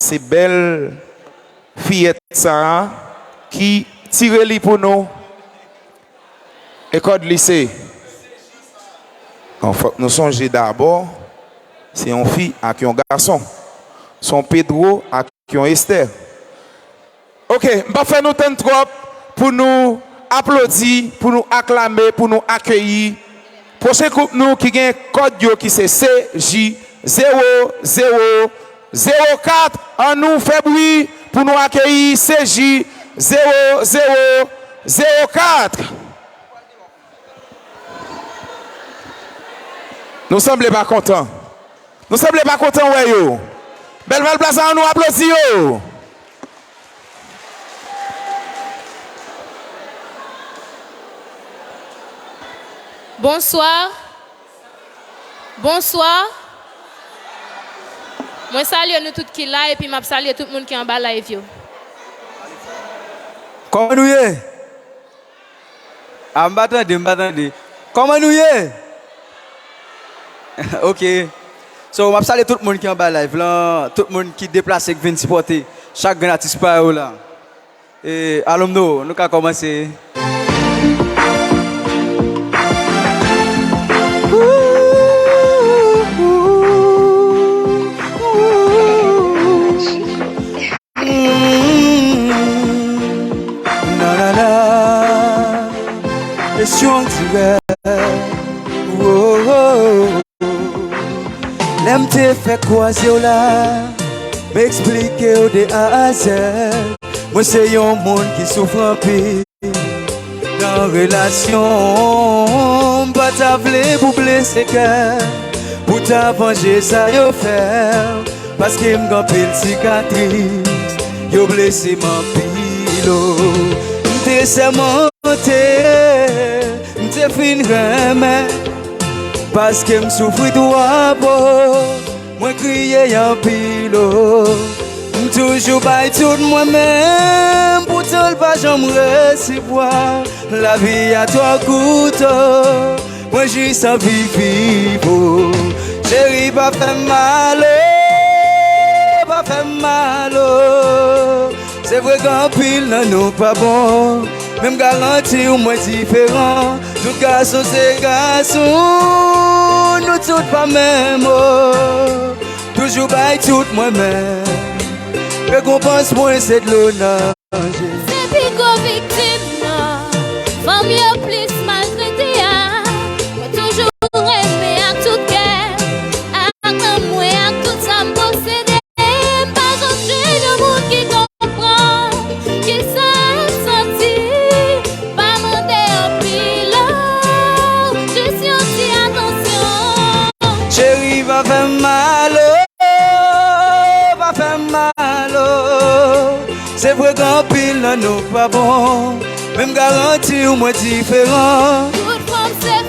se bèl fiyèt sa a ki tire li pou nou. E kòd li se, bon, fòk nou sonje dabò, se yon fi ak yon gason. Se yon Pedro ak yon Esther. Ok, m p ap fè nou tann twòp pou nou aplodi, pou nou aklame, pou nou akeyi pwochen koup nou ki gen kòd yo ki se C J zewo zewo zewo kat. An nou fè bri pou nou akeyi C J zewo zewo zewo kat. Nou sanble pa kontan. Nou sanble pa kontan wè yo. Belval Plaza, an nou aplodi yo. Bonswa. Bonswa. Mwen salye nou tout ki la, epi m ap salye tout moun ki anba live yo. Kòman nou ye? A, m pa tande, m pa tande. Kòman nou ye? Ok. So, m ap salye tout moun ki anba live lan, tout moun ki deplase, ki vin sipòte chak grenn atis pa yo la. E, alonm nou, nou ka kòmanse. Mm, nanana, kesyon dirèk. Oh, oh, oh. Lè m te fèk kwaze w la, m eksplike w de A a Z. Mwen se yon moun ki soufri anpil nan relasyon. M pa ta vle pou blese kè, pou ta vanje sa yo fè. Paske m gen anpil sikatris, yo blese m anpil, o. M te sèmante, m te fin renmen, paske m soufri twòp, o. Mwen kriye anpil, o. M toujou bay tout mwen menm, poutan l pa janm resevwa. Lavi a twò kout, o. Mwen jis anvi viv, o. Cheri, pa fè m mal, o. Pa fè m mal, o. Se vre gen anpil nan nou k pa bon, men m garanti w mwen diferan. Tout gason se gason, nou tout pa menm, o. Toujou bay tout mwen menm, Rekonpans mwen se dlo nan je. Se pi gwo viktim nan fanm yo plis maltrete a. Mwen toujou renmen ak tout kè, ak nan mwen ak tout sa m posede. M pa janm jwenn yon moun ki konprann kisa m santi. Pa mande anpil, oh, jis yon ti atansyon. Cheri, pa fè m mal, oh, pa fè m mal, oh. Se vre gen anpil nan nou pa bon, men m garanti w mwen diferan. Tout fanm se